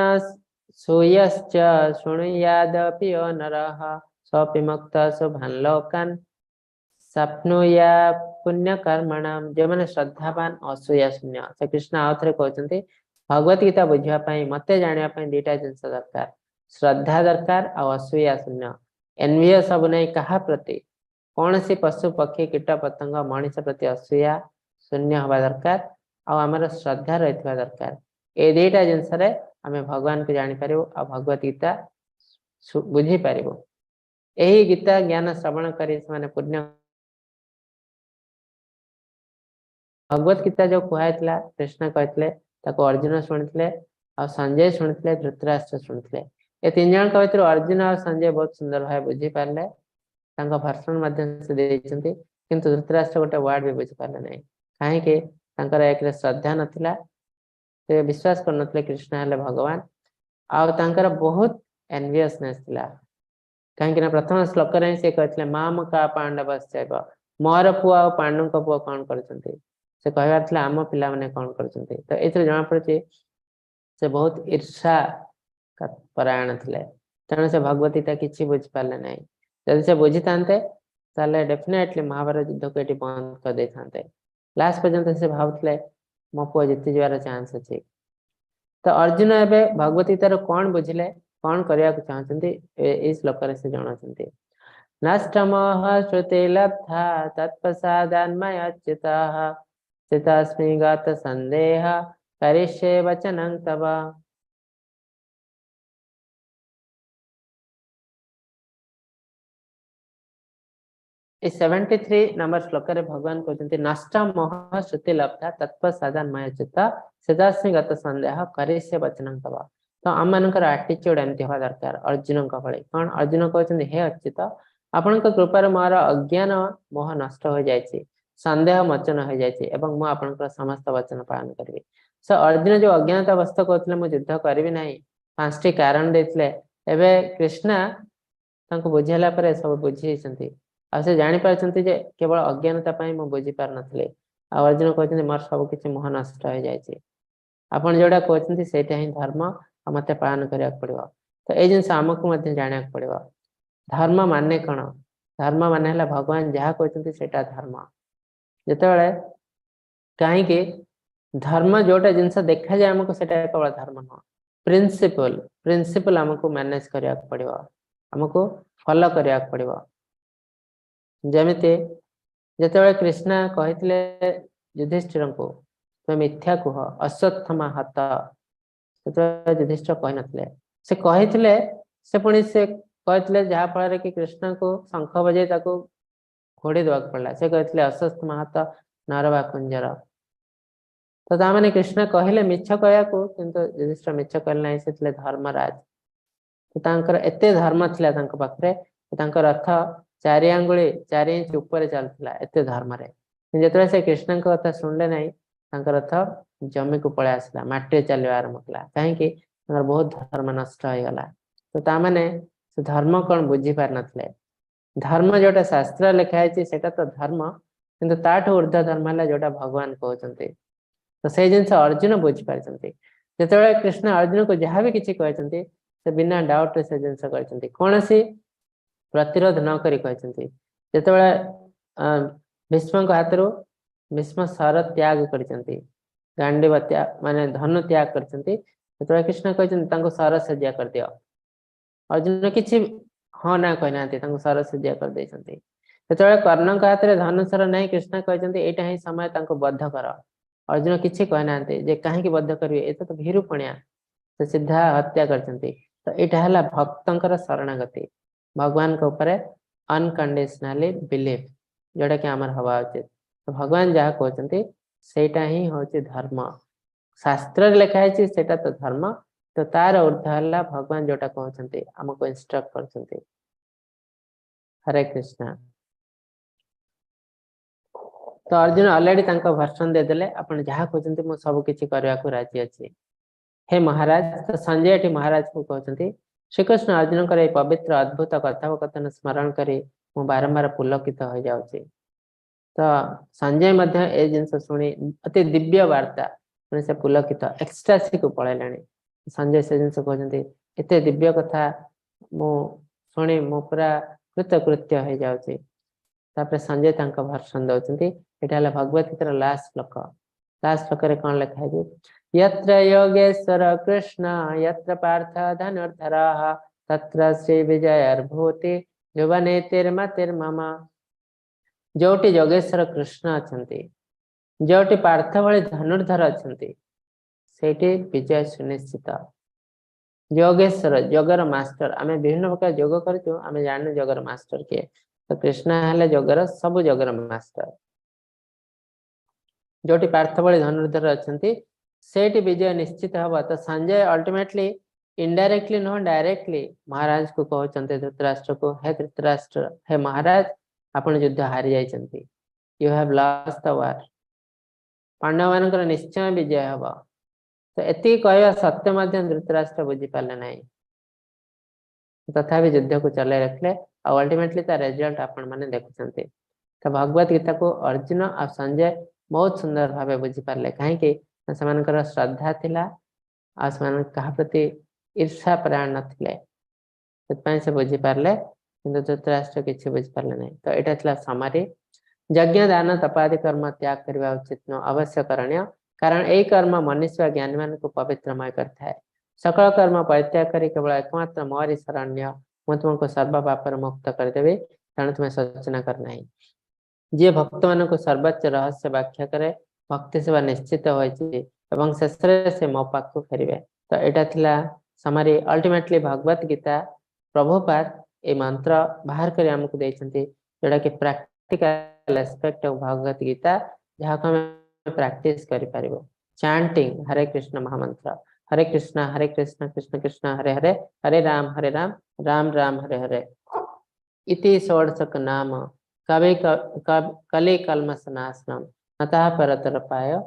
S2: ସୂୟଶ୍ଚ ଶୃଣୁୟାଦପି ୟୋ ନରଃ ସୋପି ମୁକ୍ତ ଶୁଭାନ୍ ଲୋକାନ୍ ସପ୍ନୁୟା ପୁଣ୍ୟ କର୍ମଣାମ। ଯେଉଁମାନେ ଶ୍ରଦ୍ଧାବାନ, ଅସୂୟା ଶୂନ୍ୟ। ସେ କୃଷ୍ଣ ଆଉ ଥରେ କହୁଛନ୍ତି, ଭଗବତ ଗୀତା ବୁଝିବା ପାଇଁ, ମତେ ଜାଣିବା ପାଇଁ ଦିଟା ଜିନିଷ ଦରକାର, ଶ୍ରଦ୍ଧା ଦରକାର ଆଉ ଅସୂୟା ଶୂନ୍ୟ। ଏନଭିୟସ୍ ସବୁ ନାହିଁ କାହା ପ୍ରତି, କୌଣସି ପଶୁ ପକ୍ଷୀ କୀଟ ପତଙ୍ଗ ମଣିଷ ପ୍ରତି ଅସୂୟା ଶୂନ୍ୟ ହବା ଦରକାର, ଆଉ ଆମର ଶ୍ରଦ୍ଧା ରହିଥିବା ଦରକାର। ଏ ଦିଟା ଜିନିଷରେ ଆମେ ଭଗବାନଙ୍କୁ ଜାଣିପାରିବୁ ଆଉ ଭଗବତ ଗୀତା ବୁଝିପାରିବୁ। ଏହି ଗୀତା ଜ୍ଞାନ ଶ୍ରବଣ କରି ସେମାନେ ପୁଣ୍ୟ। ଭଗବତ ଗୀତା ଯୋଉ କୁହାଯାଇଥିଲା, କୃଷ୍ଣ କହିଥିଲେ, ତାକୁ ଅର୍ଜୁନ ଶୁଣିଥିଲେ, ଆଉ ସଞ୍ଜୟ ଶୁଣିଥିଲେ, ଧୃତରାଷ୍ଟ୍ର ଶୁଣିଥିଲେ। ଏ ତିନି ଜଣଙ୍କ ଭିତରୁ ଅର୍ଜୁନ ଆଉ ସଞ୍ଜୟ ବହୁତ ସୁନ୍ଦର ଭାବେ ବୁଝିପାରିଲେ, ତାଙ୍କ ଭାଷଣ ମଧ୍ୟ ସେ ଦେଇଛନ୍ତି। କିନ୍ତୁ ଧୃତରାଷ୍ଟ୍ର ଗୋଟେ ୱାର୍ଡ ବି ବୁଝିପାରିଲେ ନାହିଁ। କାହିଁକି? ତାଙ୍କର ଏକରେ ଶ୍ରଦ୍ଧା ନଥିଲା, ସେ ବିଶ୍ୱାସ କରୁନଥିଲେ କୃଷ୍ଣ ହେଲେ ଭଗବାନ, ଆଉ ତାଙ୍କର ବହୁତ ଏନଭିୟସନେସ୍ ଥିଲା। କାହିଁକି ନା ପ୍ରଥମ ଶ୍ଲୋକରେ ହିଁ ସେ କହିଥିଲେ, ମାମକା ପାଣ୍ଡବଶ୍ଚୈବ, ମୋର ପୁଅ ଆଉ ପାଣ୍ଡୁଙ୍କ ପୁଅ କଣ କରୁଛନ୍ତି। ସେ କହିବାର ଥିଲା ଆମ ପିଲାମାନେ କଣ କରୁଛନ୍ତି। ତ ଏଥିରେ ଜଣା ପଡୁଛି ସେ ବହୁତ ଈର୍ଷା ପରାୟଣ ଥିଲେ, ତେଣୁ ସେ ଭଗବତ ଗୀତା କିଛି ବୁଝିପାରିଲେ ନାହିଁ। ଯଦି ସେ ବୁଝିଥାନ୍ତେ, ତାହେଲେ ଡେଫିନେଟଲି ମହାଭାରତ ଯୁଦ୍ଧକୁ ଏଠି ବନ୍ଦ କରିଦେଇଥାନ୍ତେ। ଲାଷ୍ଟ ପର୍ଯ୍ୟନ୍ତ ସେ ଭାବୁଥିଲେ ମୋ ପୁଅ ଜିତିଯିବାର ଚାନ୍ସ ଅଛି। ତ ଅର୍ଜୁନ ଏବେ ଭଗବତ ଗୀତାରୁ କଣ ବୁଝିଲେ, କଣ କରିବାକୁ ଚାହୁଁଛନ୍ତି, ଏଇ ଶ୍ଲୋକରେ ସେ ଜଣାଉଛନ୍ତି। ନଷ୍ଟମୋହ ଶ୍ରୁତି ଲବ୍ଧା ତତ୍ପ୍ରସାଦାନ୍ମୟଚ୍ୟୁତଃ ସ୍ଥିତସ୍ମି ଗତ ସନ୍ଦେହ କରିଷ୍ୟେ ବଚନଂ ତବ। ଏ 73 ନମ୍ବର ଶ୍ଲୋକରେ ଭଗବାନ କହୁଛନ୍ତି, ନଷ୍ଟ ମୋହ ଶ୍ରୁତି ଲବ୍ଧା ତତ୍ପ୍ରସାଦାନ୍ମୟଚ୍ୟୁତ ସ୍ଥିତସ୍ମି ଗତ ସନ୍ଦେହ କରିଷ୍ୟେ ବଚନଂ ତବ। ତ ଆମମାନଙ୍କର ଆଟିଚ୍ୟୁଡ ଏମିତି ହବା ଦରକାର ଅର୍ଜୁନଙ୍କ ଭଳି। କଣ ଅର୍ଜୁନ କହୁଛନ୍ତି? ହେ ଅଚ୍ୟୁତ, ଆପଣଙ୍କ କୃପାରେ ମୋର ଅଜ୍ଞାନ ମୋହ ନଷ୍ଟ ହୋଇଯାଇଛି, ସନ୍ଦେହ ମୋଚନ ହୋଇଯାଇଛି, ଏବଂ ମୁଁ ଆପଣଙ୍କର ସମସ୍ତ ବଚନ ପାଳନ କରିବି। ସେ ଅର୍ଜୁନ ଯୋଉ ଅଜ୍ଞାନତା ଅବସ୍ଥା କହୁଥିଲେ ମୁଁ ଯୁଦ୍ଧ କରିବି ନାହିଁ, 5ଟି କାରଣ ଦେଇଥିଲେ। ଏବେ କୃଷ୍ଣ ତାଙ୍କୁ ବୁଝେଇଲା ପରେ ସବୁ ବୁଝି ଯାଇଛନ୍ତି, ଆଉ ସେ ଜାଣିପାରୁଛନ୍ତି ଯେ କେବଳ ଅଜ୍ଞାନତା ପାଇଁ ମୁଁ ବୁଝି ପାରୁନଥିଲି। ଆଉ ଅର୍ଜୁନ କହୁଛନ୍ତି ମୋର ସବୁ କିଛି ମୋହ ନଷ୍ଟ ହେଇଯାଇଛି, ଆପଣ ଯୋଉଟା କହୁଛନ୍ତି ସେଇଟା ହିଁ ଧର୍ମ, ଆଉ ମତେ ପାଳନ କରିବାକୁ ପଡିବ। ତ ଏଇ ଜିନିଷ ଆମକୁ ମଧ୍ୟ ଜାଣିବାକୁ ପଡିବ। ଧର୍ମ ମାନେ କଣ? ଧର୍ମ ମାନେ ହେଲା ଭଗବାନ ଯାହା କହୁଛନ୍ତି ସେଇଟା ଧର୍ମ। ଯେତେବେଳେ କାହିଁକି ଧର୍ମ ଯୋଉଟା ଜିନିଷ ଦେଖାଯାଏ ଆମକୁ ସେଇଟା କେବଳ ଧର୍ମ ନୁହଁ, ପ୍ରିନ୍ସିପଲ ଆମକୁ ମ୍ୟାନେଜ କରିବାକୁ ପଡିବ, ଆମକୁ ଫଲୋ କରିବାକୁ ପଡିବ। ଯେମିତି ଯେତେବେଳେ କୃଷ୍ଣ କହିଥିଲେ ଯୁଧିଷ୍ଠିରଙ୍କୁ ତୁମେ ମିଥ୍ୟା କୁହ, ଅଶ୍ୱତ୍ଥମା ହତ, ସେତେବେଳେ ଯୁଧିଷ୍ଠିର କହିନଥିଲେ, ସେ କହିଥିଲେ, ସେ ପୁଣି ସେ କହିଥିଲେ ଯାହା ଫଳରେ କି କୃଷ୍ଣଙ୍କୁ ଶଙ୍ଖ ବଜେଇ ତାକୁ ଘୋଡେଇ ଦେବାକୁ ପଡିଲା। ସେ କହିଥିଲେ ଅଶ୍ୱତ୍ଥମା ହତ ନରବା କୁଞ୍ଜର। ତ ତାମାନେ କୃଷ୍ଣ କହିଲେ ମିଛ କହିବାକୁ, କିନ୍ତୁ ଯୁଧିଷ୍ଠିର ମିଛ କହିଲେ ନାହିଁ, ସେ ଥିଲେ ଧର୍ମରାଜ। ତ ତାଙ୍କର ଏତେ ଧର୍ମ ଥିଲା ତାଙ୍କ ପାଖରେ, ତାଙ୍କ ରଥ 4 ଆଙ୍ଗୁଳି 4 ଇଞ୍ଚ ଉପରେ ଚାଲୁଥିଲା ଏତେ ଧର୍ମରେ। କିନ୍ତୁ ଯେତେବେଳେ ସେ କୃଷ୍ଣଙ୍କ କଥା ଶୁଣିଲେ ନାହିଁ, ତାଙ୍କ ରଥ ଜମିକୁ ପଳେଇ ଆସିଲା, ମାଟିରେ ଚାଲିବା ଆରମ୍ଭ କଲା। କାହିଁକି? ତାଙ୍କର ବହୁତ ଧର୍ମ ନଷ୍ଟ ହେଇଗଲା। ତ ତାମାନେ ସେ ଧର୍ମ କଣ ବୁଝି ପାରିନଥିଲେ। ଧର୍ମ ଯୋଉଟା ଶାସ୍ତ୍ର ଲେଖା ହେଇଛି ସେଇଟା ତ ଧର୍ମ, କିନ୍ତୁ ତାଠୁ ଉର୍ଦ୍ଧ୍ୱ ଧର୍ମ ହେଲା ଯୋଉଟା ଭଗବାନ କହୁଛନ୍ତି। ତ ସେଇ ଜିନିଷ ଅର୍ଜୁନ ବୁଝିପାରିଛନ୍ତି। ଯେତେବେଳେ କୃଷ୍ଣ ଅର୍ଜୁନକୁ ଯାହା ବି କିଛି କହିଛନ୍ତି, ସେ ବିନା ଡାଉଟରେ ସେ ଜିନିଷ କହିଛନ୍ତି, କୌଣସି ପ୍ରତିରୋଧ ନ କରି କହିଛନ୍ତି। ଯେତେବେଳେ ଭୀଷ୍ମଙ୍କ ହାତରୁ ଭୀଷ୍ମ ଶର ତ୍ୟାଗ କରିଛନ୍ତି, ଗାଣ୍ଡିବ ତ୍ୟାଗ ମାନେ ଧନୁ ତ୍ୟାଗ କରିଛନ୍ତି, ସେତେବେଳେ କୃଷ୍ଣ କହିଛନ୍ତି ତାଙ୍କୁ ଶର ଶଯ୍ୟା କରିଦିଅ। ଅର୍ଜୁନ କିଛି ହଁ ନା କହିନାହାନ୍ତି, ତାଙ୍କୁ ଶର ଶଯ୍ୟା କରିଦେଇଛନ୍ତି। ଯେତେବେଳେ କର୍ଣ୍ଣଙ୍କ ହାତରେ ଧନୁଶର ନାହିଁ, କୃଷ୍ଣ କହିଛନ୍ତି ଏଇଟା ହିଁ ସମୟ, ତାଙ୍କୁ ବଦ୍ଧ କର। ଅର୍ଜୁନ କିଛି କହିନାହାନ୍ତି ଯେ କାହିଁକି ବଦ୍ଧ କରିବେ, ଏଇଟା ତ ଭୀରୁ ପଣିଆ, ସେ ସିଧା ହତ୍ୟା କରିଛନ୍ତି। ତ ଏଇଟା ହେଲା ଭକ୍ତଙ୍କର ଶରଣାଗତି, ଭଗବାନଙ୍କ ଉପରେ ଅନକଣ୍ଡିସନାଲି ବିଲିଭ, ଯୋଉଟା କି ଆମର ହବା ଉଚିତ। ତ ଭଗବାନ ଯାହା କହୁଛନ୍ତି, ସେଇଟା ହିଁ ହଉଛି ଧର୍ମ। ଶାସ୍ତ୍ରରେ ଲେଖା ହେଇଛି, ସେଇଟା ତ ଧର୍ମ। ତ ତାର ଉର୍ଦ୍ଧ ହେଲା ଭଗବାନ ଯୋଉଟା କହୁଛନ୍ତି, ଆମକୁ ଇନଷ୍ଟ୍ରକ୍ଟ କରୁଛନ୍ତି। ହରେ କୃଷ୍ଣ। ତ ଅର୍ଜୁନ ଅଲରେଡି ତାଙ୍କ ଭର୍ସନ ଦେଇଦେଲେ, ଆପଣ ଯାହା କହୁଛନ୍ତି, ମୁଁ ସବୁ କିଛି କରିବାକୁ ରାଜି ଅଛି, ହେ ମହାରାଜ। ତ ସଞ୍ଜୟ ଏଠି ମହାରାଜକୁ କହୁଛନ୍ତି, ଶ୍ରୀକୃଷ୍ଣ ଅର୍ଜୁନଙ୍କର ଏଇ ପବିତ୍ର ଅଦ୍ଭୁତ କଥୋପକଥନ ସ୍ମରଣ କରି ମୁଁ ବାରମ୍ବାର ପୁଲକିତ ହୋଇଯାଉଛି। ତ ସଞ୍ଜୟ ମଧ୍ୟ ଏ ଜିନିଷ ଶୁଣି, ଅତି ଦିବ୍ୟ ବାର୍ତ୍ତା ଶୁଣି ସେ ପୁଲକିତ, ଏକ୍ସଟାସିକୁ ପଳେଇଲେଣି। ସଞ୍ଜୟ ସେ ଜିନିଷ କହୁଛନ୍ତି, ଏତେ ଦିବ୍ୟ କଥା ମୁଁ ଶୁଣି ମୁଁ ପୁରା କୃତକୃତ୍ୟ ହେଇଯାଉଛି। ତାପରେ ସଞ୍ଜୟ ତାଙ୍କ ଭର୍ସନ ଦଉଛନ୍ତି। ଏଇଟା ହେଲା ଭଗବତ ଗୀତାର ଲାଷ୍ଟ ଶ୍ଲୋକ। ଲାଷ୍ଟ ଶ୍ଲୋକରେ କଣ ଲେଖା ହେଇଛି? यत्र योगेश्वर कृष्ण, यत्र पार्थ धनुर्धरः, तत्र श्री विजयोर्भूतिर् ध्रुवा नीतिर्मतिर्मम। ଯୋଉଠି ଯୋଗେଶ୍ୱର କୃଷ୍ଣ ଅଛନ୍ତି, ଯୋଉଠି ପାର୍ଥ ଭଳି ଧନୁର୍ଧର ଅଛନ୍ତି, ସେଇଠି ବିଜୟ ସୁନିଶ୍ଚିତ। ଯୋଗେଶ୍ୱର, ଯୋଗର ମାଷ୍ଟର। ଆମେ ବିଭିନ୍ନ ପ୍ରକାର ଯୋଗ କରିଛୁ, ଆମେ ଜାଣିନୁ ଯୋଗର ମାଷ୍ଟର କିଏ। ତ କୃଷ୍ଣ ହେଲେ ଯୋଗର, ସବୁ ଯୋଗର ମାଷ୍ଟର। ଯୋଉଠି ପାର୍ଥ ଭଳି ଧନୁର୍ଧର ଅଛନ୍ତି, ସେଇଠି ବିଜୟ ନିଶ୍ଚିତ ହବ। ତ ସଞ୍ଜୟ ଅଲ୍ଟିମେଟଲି, ଇନଡାଇରେକ୍ଟଲି ନୁହଁ, ଡାଇରେକ୍ଟଲି ମହାରାଜକୁ କହୁଛନ୍ତି, ଧୃତରାଷ୍ଟ୍ରକୁ, ହେ ଧୃତରାଷ୍ଟ୍ର, ହେ ମହାରାଜ, ଆପଣ ଯୁଦ୍ଧ ହାରି ଯାଇଛନ୍ତି। You have lost the war. Pandava ମାନଙ୍କର ନିଶ୍ଚୟ ବିଜୟ ହବ। ତ ଏତିକି କହିବା ସତ୍ତ୍ୱେ ମଧ୍ୟ ଧୃତରାଷ୍ଟ୍ର ବୁଝିପାରିଲେ ନାହିଁ। ତଥାପି ଯୁଦ୍ଧକୁ ଚଲେଇ ରଖିଲେ ଆଉ ଅଲ୍ଟିମେଟଲି ତା ରେଜଲ୍ଟ ଆପଣ ମାନେ ଦେଖୁଛନ୍ତି। ତ ଭଗବତ ଗୀତାକୁ ଅର୍ଜୁନ ଆଉ ସଞ୍ଜୟ ବହୁତ ସୁନ୍ଦର ଭାବେ ବୁଝିପାରିଲେ। କାହିଁକି ନା ସେମାନଙ୍କର ଶ୍ରଦ୍ଧା ଥିଲା ଆଉ ସେମାନେ କାହା ପ୍ରତି ଈର୍ଷା ପରାୟଣ ନଥିଲେ। ସେଥିପାଇଁ ସେ ବୁଝିପାରିଲେ, କିନ୍ତୁ ଧୃତରାଷ୍ଟ୍ର କିଛି ବୁଝିପାରିଲେ ନାହିଁ। ତ ଏଇଟା ଥିଲା ସମାରି। ଯଜ୍ଞ, ଦାନ, ତପାଦି କର୍ମ ତ୍ୟାଗ କରିବା ଉଚିତ ନୁହଁ, ଅବଶ୍ୟ କରଣୀୟ, କାରଣ ଏଇ କର୍ମ ମନୁଷ୍ୟ ଜ୍ଞାନୀ ମାନଙ୍କୁ ପବିତ୍ରମୟ କରିଥାଏ। ସକଳ କର୍ମ ପରିତ୍ୟାଗ କରି କେବଳ ଏକମାତ୍ର ମୋରି ଶରଣ୍ୟ। ମୁଁ ତୁମକୁ ସର୍ବ ପାପରୁ ମୁକ୍ତ କରିଦେବି, ତେଣୁ ତୁମେ ଶୋଚନା କର ନାହିଁ। ଯିଏ ଭକ୍ତମାନଙ୍କୁ ସର୍ବୋଚ୍ଚ ରହସ୍ୟ ବ୍ୟାଖ୍ୟା କରେ, ଭକ୍ତି ସେବା ନିଶ୍ଚିତ ହୋଇଛି ଏବଂ ଶେଷରେ ସେ ମୋ ପାଖକୁ ଫେରିବେ। ତ ଏଇଟା ଥିଲା ସମାରି। ଅଲ୍ଟିମେଟଲି ଭଗବତ ଗୀତା, ପ୍ରଭୁପାଦ ଏଇ ମନ୍ତ୍ର ବାହାର କରି ଆମକୁ ଦେଇଛନ୍ତି, ଯୋଉଟା କି ପ୍ରାକ୍ଟିକାଲ ଆସ୍ପେକ୍ଟ ଅଫ ଭଗବତ ଗୀତା, ଯାହାକୁ ଆମେ ପ୍ରାକ୍ଟିସ କରିପାରିବୁ। ଚାଣ୍ଟିଂ ହରେ କୃଷ୍ଣ ମହାମନ୍ତ୍ର, ହରେ କୃଷ୍ଣ ହରେ କୃଷ୍ଣ କୃଷ୍ଣ କୃଷ୍ଣ ହରେ ହରେ, ହରେ ରାମ ହରେ ରାମ ରାମ ରାମ ହରେ ହରେ। ଇତି ଷୋଡ଼ଶକ ନାମ କବି କଲି କଲ୍ମଷ ନାଶନମ, ନତଃ ପରତର ପାୟ।